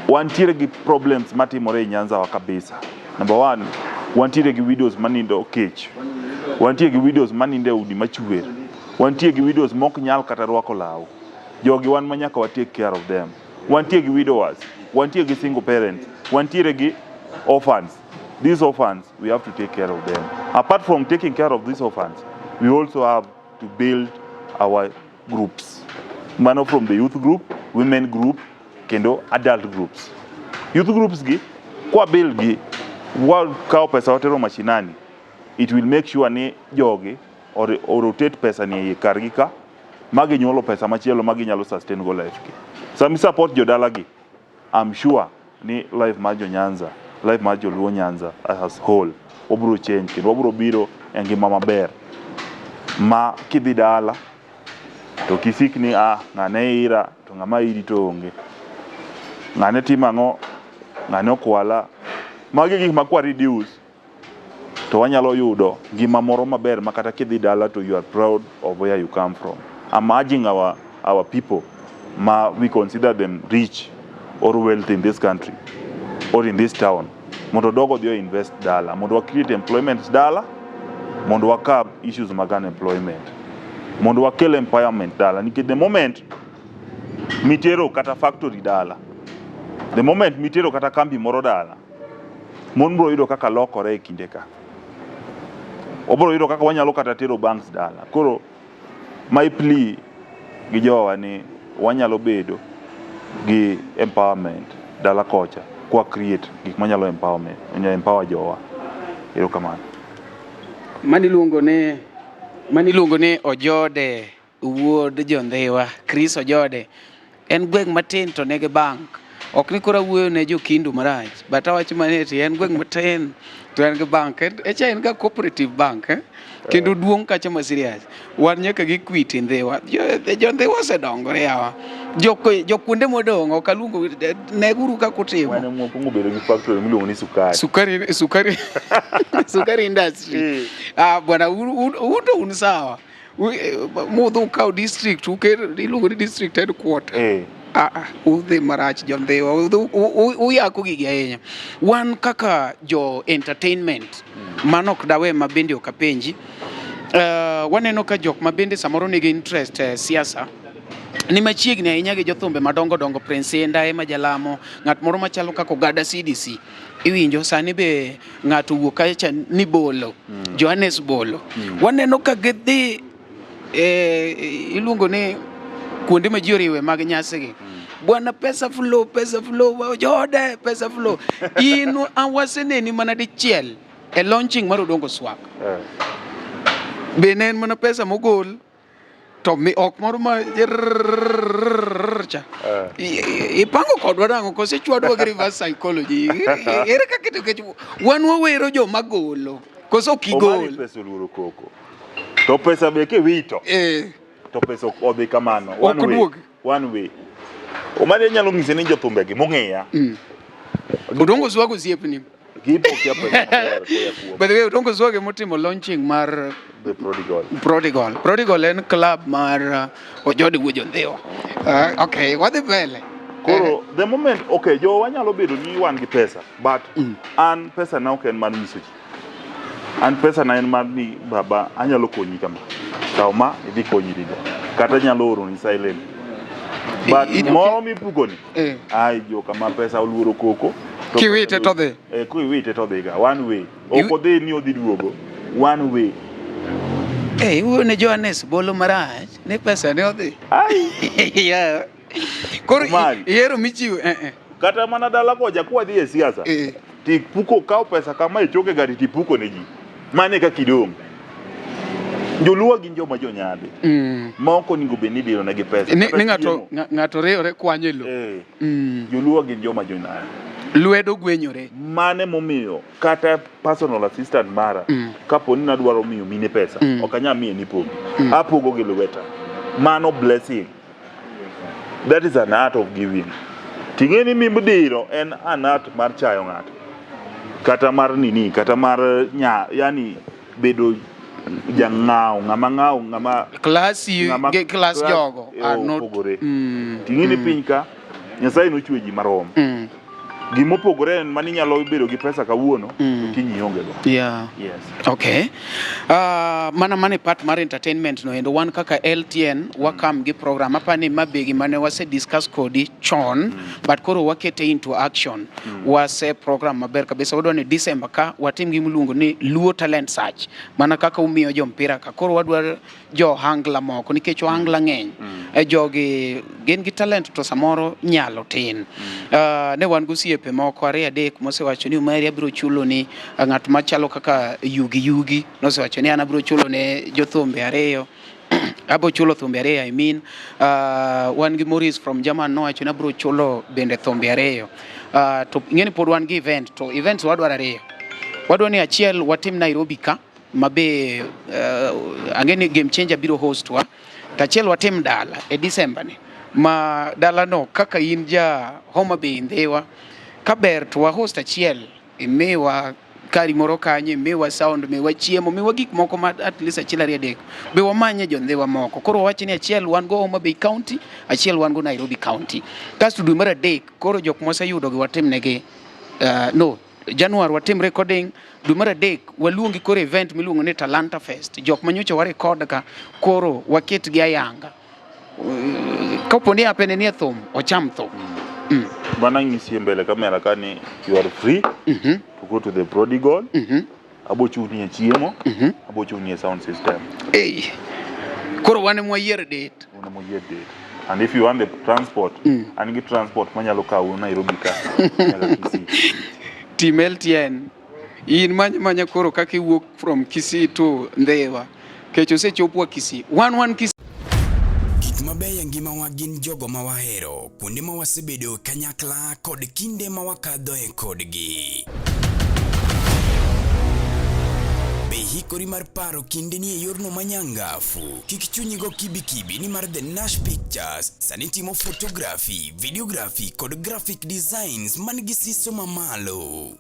[SPEAKER 1] Wantiere gi problems matimore e Nyanza wa kabisa. Number 1, wantiere gi widows manindo kech. Wantiere gi widows manindo e udi machwer. Wantiere gi widows mok nyal kata rwako law. Jogi wan ma nyaka wa take care of them. Wantiere gi widowers, wantiere gi single parents, wantiere gi orphans. These orphans, we have to take care of them. Apart from taking care of these orphans, we also have to build our groups. Mano from the youth group, women group, kendo adult groups. Youth groups gi, kwa build gi, wakawo pesa watero mashinani, it will make sure ni jogi or, or rotate pesa ni e kargi ka, ma ginyuolo pesa machielo ma ginyalo sustain go life gi. Sami support jodala gi, I'm sure ni life mar jo Nyanza, life mar joluo Nyanza as whole, wabiro change kendo wabiro biro e ngima maber ma kidhi dala to kisik ni ah ng'ane ira to ng'ama iri to onge, ng'ane timo ang'o, ng'ane okwala. Magi gik ma kwa reduce to wanyalo yudo ngima moro maber ma kata kidhi dala to you are proud of where you come from. I'm urging our people ma we consider them rich or wealthy in this country or in this town mondo dogo odhi o invest dala mondo wa create employment dala mondo wa curb issues mag unemployment mondo wakel empowerment dala nikech the moment mitero kata factory dala the moment mitero kata kambi moro dala mon biro yudo kaka lokore e kinde ka wabiro yudo kaka wanyalo kata tero banks dala koro my plea gi jowa ni wanyalo bedo gi empowerment dala kocha kwa create gik manyalo empowerment empower jowa erokamano.
[SPEAKER 2] Mani iluongo ni Ojode wuod Jondhiwa, Chris Ojode. En gweng' matin to nigi bank. Ok ni koro awuoyo ne jokindu marach, but awacho mana ni en gweng' matin to en gi bank. Echa en ga cooperative bank, eh? Kendo duong' kacha ma serious. Wan nyaka gi Equity Ndhiwa. Jo Ndhiwa osedongore yawa. Jo kuonde modong' ok aluongo neguru kaka utimo.
[SPEAKER 1] Wan ema wakwongo bedo gi factory miluongo ni sukari.
[SPEAKER 2] Sukari industry. Ah, bwana un to un sawa. Mudho ukaw district uker iluongo ni district headquarter. Ah, ah, udhi marach jo Ndhiwa, uyako gigi ahinya. Wan kaka jo entertainment, mano ok dawe ma bende ok apenji. Waneno ka jok ma bende samoro nigi interest e siasa ni machiegni ahinya gi jothumbe madongo dongo, Prince Indah ema jalamo, ng'at moro machalo kaka Ogada CDC. Iwinjo sani be ng'ato wuok kacha ni Bolo, Johannes Bolo. Waneno ka gidhi iluongo ni kuonde ma ji oriwe mag nyasigi. Bwana pesa flow, pesa flow, Ojode, pesa flow. In waseneni mana dichiel e launching mar Odongo Swag. Be ne en mana pesa mogol to mi ok moro ma cha. Ipango kodwa nang'o kose chwadwa gi reverse psychology? Ere kaka nikech wan wawero joma golo koso ok
[SPEAKER 1] Omari
[SPEAKER 2] igol.
[SPEAKER 1] Pesa oluoro koko. To pesa be kiwito to pesa ok odhi kamano.
[SPEAKER 2] Ok
[SPEAKER 1] One way.
[SPEAKER 2] oduog.
[SPEAKER 1] One way. Omari anyalo nyise ni jothumbe gi mong'eya.
[SPEAKER 2] Odongo Swag osiepni.
[SPEAKER 1] Gipo kia pesa maber koya kuom
[SPEAKER 2] By the way, Odongo Zwage motimo launching mar
[SPEAKER 1] The Prodigal.
[SPEAKER 2] Prodigal. Prodigal en club mar Ojodi Wuod Jondhiwa. Okay, wadhi mbele.
[SPEAKER 1] Koro the moment okay, jowa nyalo bedo ni wan gi pesa but
[SPEAKER 2] Mm.
[SPEAKER 1] an pesa na ok en mar nyiso ji. An pesa na en mar ni baba anyalo konyi kama. Kaw ma idhi konyrigo. Kata anyalo oroni silent. But moro mipuko ni
[SPEAKER 2] Eh.
[SPEAKER 1] ai joka ma pesa oluoro koko. To
[SPEAKER 2] Kiwite to dhi.
[SPEAKER 1] Eh, kiwite to dhiga one way. Ok odhi ni odhi duogo. One way.
[SPEAKER 2] Eh, iwuoyo ne Johannes Bolo marach ni pesa ne odhi.
[SPEAKER 1] Ai.
[SPEAKER 2] Yeah. Koro
[SPEAKER 1] Omari.
[SPEAKER 2] ihero michiwo eh, eh.
[SPEAKER 1] Kata mana dala kocha kwadhi e siasa.
[SPEAKER 2] Eh.
[SPEAKER 1] Tipuko kawo pesa kama ichoke gari tipuko ne ji. Mano e kaka idong'. Joluo gin joma jonyadhi. Ma ok onego bed ni idiro negi pesa.
[SPEAKER 2] Ni,
[SPEAKER 1] Kata
[SPEAKER 2] ni ng'ato
[SPEAKER 1] chiemo.
[SPEAKER 2] ng'ato riwre kwanyo e lowo.
[SPEAKER 1] Eh.
[SPEAKER 2] Mm.
[SPEAKER 1] Joluo gin joma jonyadhi.
[SPEAKER 2] Lwedo gwenyore.
[SPEAKER 1] Mane momiyo kata personal assistant mara kapo ni nadwaro miyo mine pesa ok anyal miye ni pogi. Apogo gi lweta. Mano blessing. That is an art of giving. Ting'e ni mibdiro en an art mar chayo ng'ato. Kata mar nini, kata mar nya, yani bedo jang'aw, ng'ama ng'aw, ng'ama
[SPEAKER 2] Class
[SPEAKER 1] ng'ama
[SPEAKER 2] gi class jogo are not
[SPEAKER 1] opogore.
[SPEAKER 2] Mm.
[SPEAKER 1] Ting'e ni piny ka Nyasaye nochwe ji marom. Gimopogore en mani inyalo bedo gi pesa kawuono to kiny ionge go.
[SPEAKER 2] Yeah.
[SPEAKER 1] Yes.
[SPEAKER 2] Okay. Mana mana e part mar entertainment no endo wan kaka LTN wakam gi program apani ma be gima ne wase discuss kodi chon but koro wakete into action. Wase program maber kabisa wadwa ni December ka watim gima iluongo ni Luo Talent Search mana kaka umiyo jo mpira ka koro wadwa jo ohangla moko nikech ohangla ng'eny e jogi gin gi talent to samoro nyalo tin. Ne wan gosiepe moko ariyo adek mosewacho ni Omari abiro chulo ni ng'at machalo kaka Yugi Yugi nosewacho ni an abiro chulo ne jothumbe ariyo abo chulo thumbe ariyo I mean wan gi Maurice from German nowacho ni abiro chulo bende thumbe ariyo to ing'e ni pod wan gi event to events wadwaro ariyo wadwa ni achiel watim Nairobi ka mabe ang'e ni Game Changer biro host wa to achiel watim dala e December ni ma dalano kaka in ja Homa Bay Ndhiwa kaber to wa host achiel imiwa kari moro kanyo imiwa sound miwa chiemo miwa gik moko ma at least achiel ariyo adek be wamanye jo Ndhiwa moko koro wawach ni achiel wan go Homa Bay County achiel wan go Nairobi County kasto dwe mar adek koro jok mwaseyudo gi watimnegi no Januar watim recording dwe mar adek waluongi koro event miluongo ni Talanta Fest jok manyocha wa record ka koro waket gi ayanga kapo ni apene ni e thum ocham thum
[SPEAKER 1] Mana ng'isi e mbele kamera ka ni you are free to go to the prodigal. Abo chuni e chiemo, abo chuni e sound system.
[SPEAKER 2] Hey. Koro wan ema wayier date.
[SPEAKER 1] Un ema uyier date. And if you want the transport, an gi transport manyalo kawu Nairobi ka nyaka Kisii.
[SPEAKER 2] Team LTN in many manya koro kaka iwuok from Kisii to Ndhiwa kech osechopwa Kisii wan wan Kisii
[SPEAKER 3] Gik mabeyo e ngimawa gin jogo ma wahero, kuonde ma wasebedoe kanyakla kod kinde ma wakadhoe kodgi. Be ihikori mar paro kindeni e yorno manyangafu? Kik chunyi go kibikibi nimar The Nash Pictures sani timo photography, videography kod graphic designs man gi siso mamalo.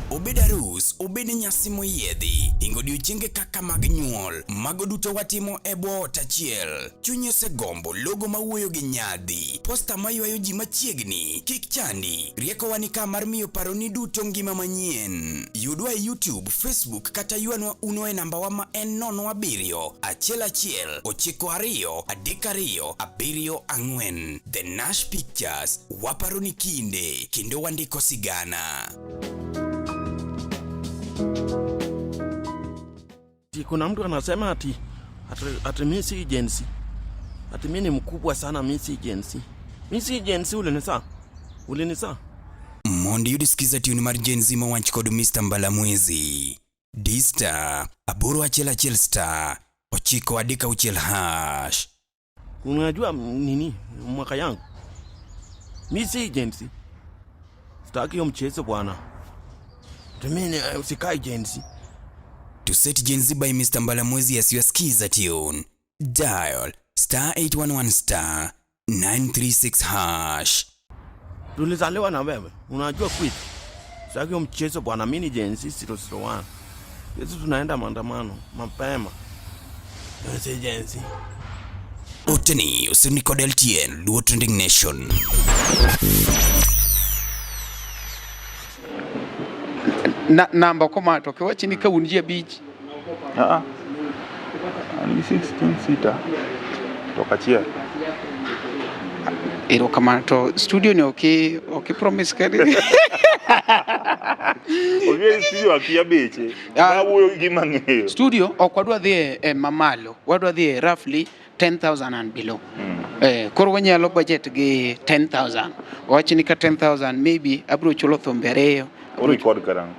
[SPEAKER 3] Obed arus, obed nyasi moyiedhi, hingo odiochienge kaka mag nyuol, mago duto watimo e bwo ot achiel. Chunyi osegombo logo mawuoyo gi nyadhi, posta maywayo ji machiegni, kik chandi, riekowa ni ka mar miyo paroni duto ngima manyien. Yudwa e YouTube, Facebook kata ywanwa uno e nambawa ma en 07 11 92 32 74. The Nash Pictures, waparo ni kinde kendo wandiko sigana.
[SPEAKER 7] Ati kuna mtu anasema ati ati, ati mi si Gen Z. Ati mi ni mkubwa sana, mi si Gen Z. Mi si Gen Z, ulinisa. Ulinisa.
[SPEAKER 3] Mondo iyud skiza tune mar Gen Z mowach kod Mr. Mbalamwezi. D star 811 star 936 hash.
[SPEAKER 7] Unajua nini mwaka yangu? Mi si Gen Z. Sitaki hiyo mchezo bwana. Ati mi sikai Gen Z.
[SPEAKER 3] To set Gen Z by Mr. Mbalamwezi as your skiza tune, dial star 811 star 936 hash.
[SPEAKER 7] Tulizaliwa na wewe. Unajua kwetu. Sitaki hiyo mchezo bwana, mimi ni Gen Z 001. Sisi tunaenda maandamano mapema. Si Gen Z.
[SPEAKER 3] Oteni osirni kod LTN Luo Trending Nation.
[SPEAKER 2] Na, namba koma to kiwachi ni ka un ji abich.
[SPEAKER 1] Ah. An gi 16 sita to kachiel.
[SPEAKER 2] Erokamano to studio ni ok ok promise kani.
[SPEAKER 1] Ong'e studio akia beche.
[SPEAKER 2] Ah.
[SPEAKER 1] Ma wuoyo gi gima ang'eyo.
[SPEAKER 2] Studio ok wadwa dhi e, e mamalo, wadwa dhi e roughly 10,000 and below. Eh, koro wanyalo budget gi 10,000. Wach ni ka 10,000 maybe abiro chulo thumbe ariyo.
[SPEAKER 1] O record karang'o?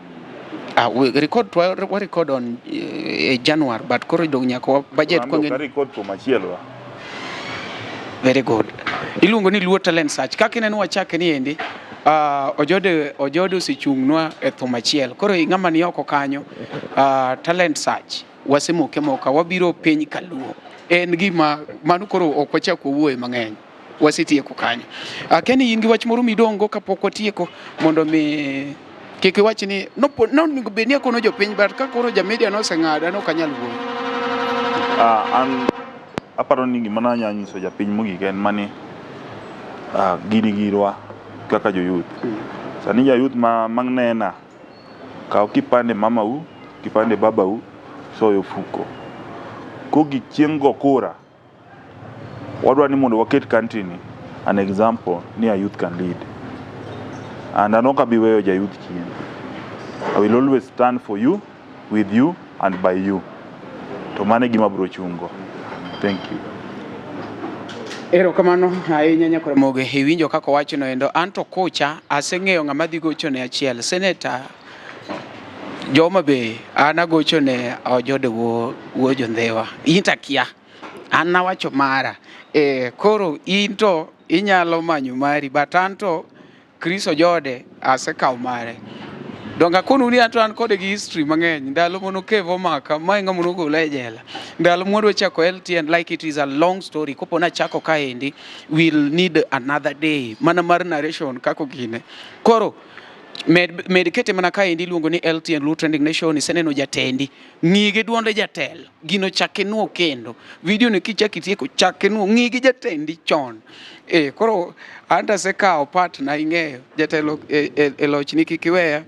[SPEAKER 2] Ah, we record to wa record on January but koro dong nyaka wa budget
[SPEAKER 1] An be ok
[SPEAKER 2] kwang'e.
[SPEAKER 1] a record thum achiel wa.
[SPEAKER 2] Very good. Iluongo ni Luo Talent Search. Kaka ineno wachake ni endi, Ojode Ojode osechung'nwa e thum achiel. Koro ng'ama ni oko kanyo, Talent Search wasemoke moka wabiro piny kaluo. En gima mano koro ok wachak wawuoye mang'eny. Wasetieko kanyo. Kenny in gi wach moro midong'go kapok watieko mondo mi kik iwach ni nopo nonego bed ni akono jopiny but ka koro ja media noseng'ada nok anyal wuoyo.
[SPEAKER 1] An aparo ni gima nanya nyiso japiny mogik en mani gini girwa kaka jo youth. Sani ja youth ma manena kaw kipande mamau, kipande babau, soyo ofuko. Kogik chieng' go kura, wadwa ni mondo waket country ni an example ni a youth can lead. And an ok abi weyo ja youth chien. I will always stand for you, with you and by you. To mano e gima abiro chungo. Thank you.
[SPEAKER 2] Erokamano ahinya Nyakwar Ramogi, iwinjo kaka owacho no endo. An to kucha aseng'eyo ng'ama dhi gochone achiel. Senator Joma Bay, an agochone Ojode wuo wuo Jondhiwa. In to akia. An nawacho mara. E, koro in to inyalo manyo mari, but an to Chris Ojode asekawo mare. Donge akonu ni anto an kode gi history mang'eny. Ndalo mono Kevo omaka, mae ng'ama nogola e jela. Ndalo mwadwa chako LTN, like it is a long story. Kopo nachako kaendi, we'll need another day. Mana mar narration kako gine. Koro, med, med kete mana kaendi iluongo ni LTN Luo Trending Nation, iseneno jatendi. Ng'i gi duonde jatelo. Gino chak inuo kendo. Video ni kichak itieko, chak inuo. Ng'i gi jatendi chon. E, koro an to asekawo part na ing'eyo. Jatelo e, e, e lochni kik iweya.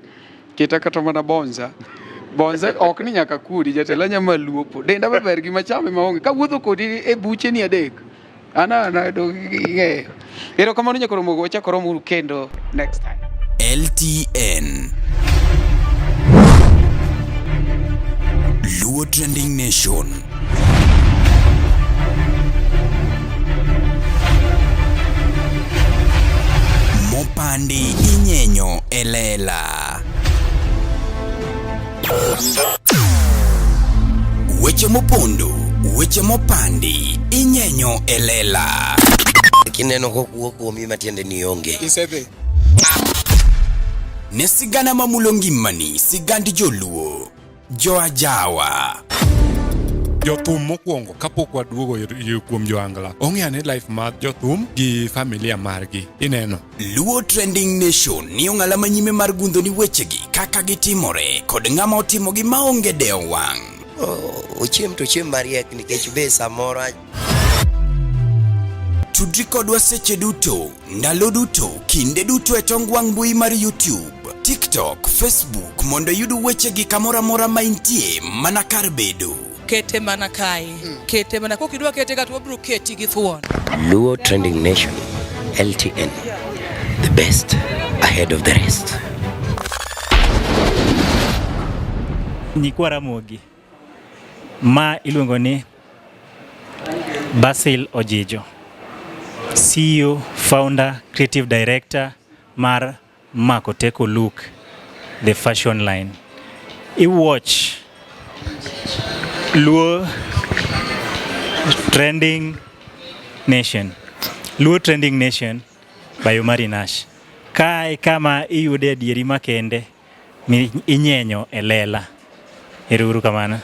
[SPEAKER 2] Keta kata mana bonza. Bonza ok ni nyaka kudi jatelo anya maluopo. Denda maber gima chame maonge. Kawuotho kodi e buche ni adek. Ana ana do ing'eyo. Erokamano nyakoro mogo wachako romo kendo next time.
[SPEAKER 3] LTN Luo Trending Nation. Mopandi inyenyo e lela. Weche mopondo, weche mopandi inyenyo e lela.
[SPEAKER 4] Kineno kokuo kuomi matiende ni onge.
[SPEAKER 5] Isedhi.
[SPEAKER 3] Ne sigana mamulo ngimani, sigand joluo, joajawa.
[SPEAKER 5] Jothum mokwongo kapok waduogo kuom joangla ong'e ane life mar jothum gi familia margi ineno.
[SPEAKER 3] Luo Trending Nation ni ong'ala manyime mar gundho ni wechegi kaka gitimore kod ng'ama otimogi maonge dewo wang'.
[SPEAKER 4] Ochiem to ochiem mariek nikech be samoro
[SPEAKER 3] Tudri kodwa seche duto, ndalo duto, kinde duto e tong wang' mbui mar YouTube, TikTok, Facebook mondo iyud wechegi kamoro amora ma intie mana kar bedo.
[SPEAKER 6] Kete mana kae. Kete mana kok idwa kete ka to wabiro keti gi thuon.
[SPEAKER 4] Luo Trending Nation, LTN, the best ahead of the rest.
[SPEAKER 8] Nyikwa Ramogi, ma iluongo ni Basil Ojijo, CEO, founder, creative director mar Makoteko Look, the fashion line. I watch Luo Trending Nation. Luo Trending Nation by Omari Nash. Kae kama iyude adieri makende mi inyenyo e lela. Ero uru kamano.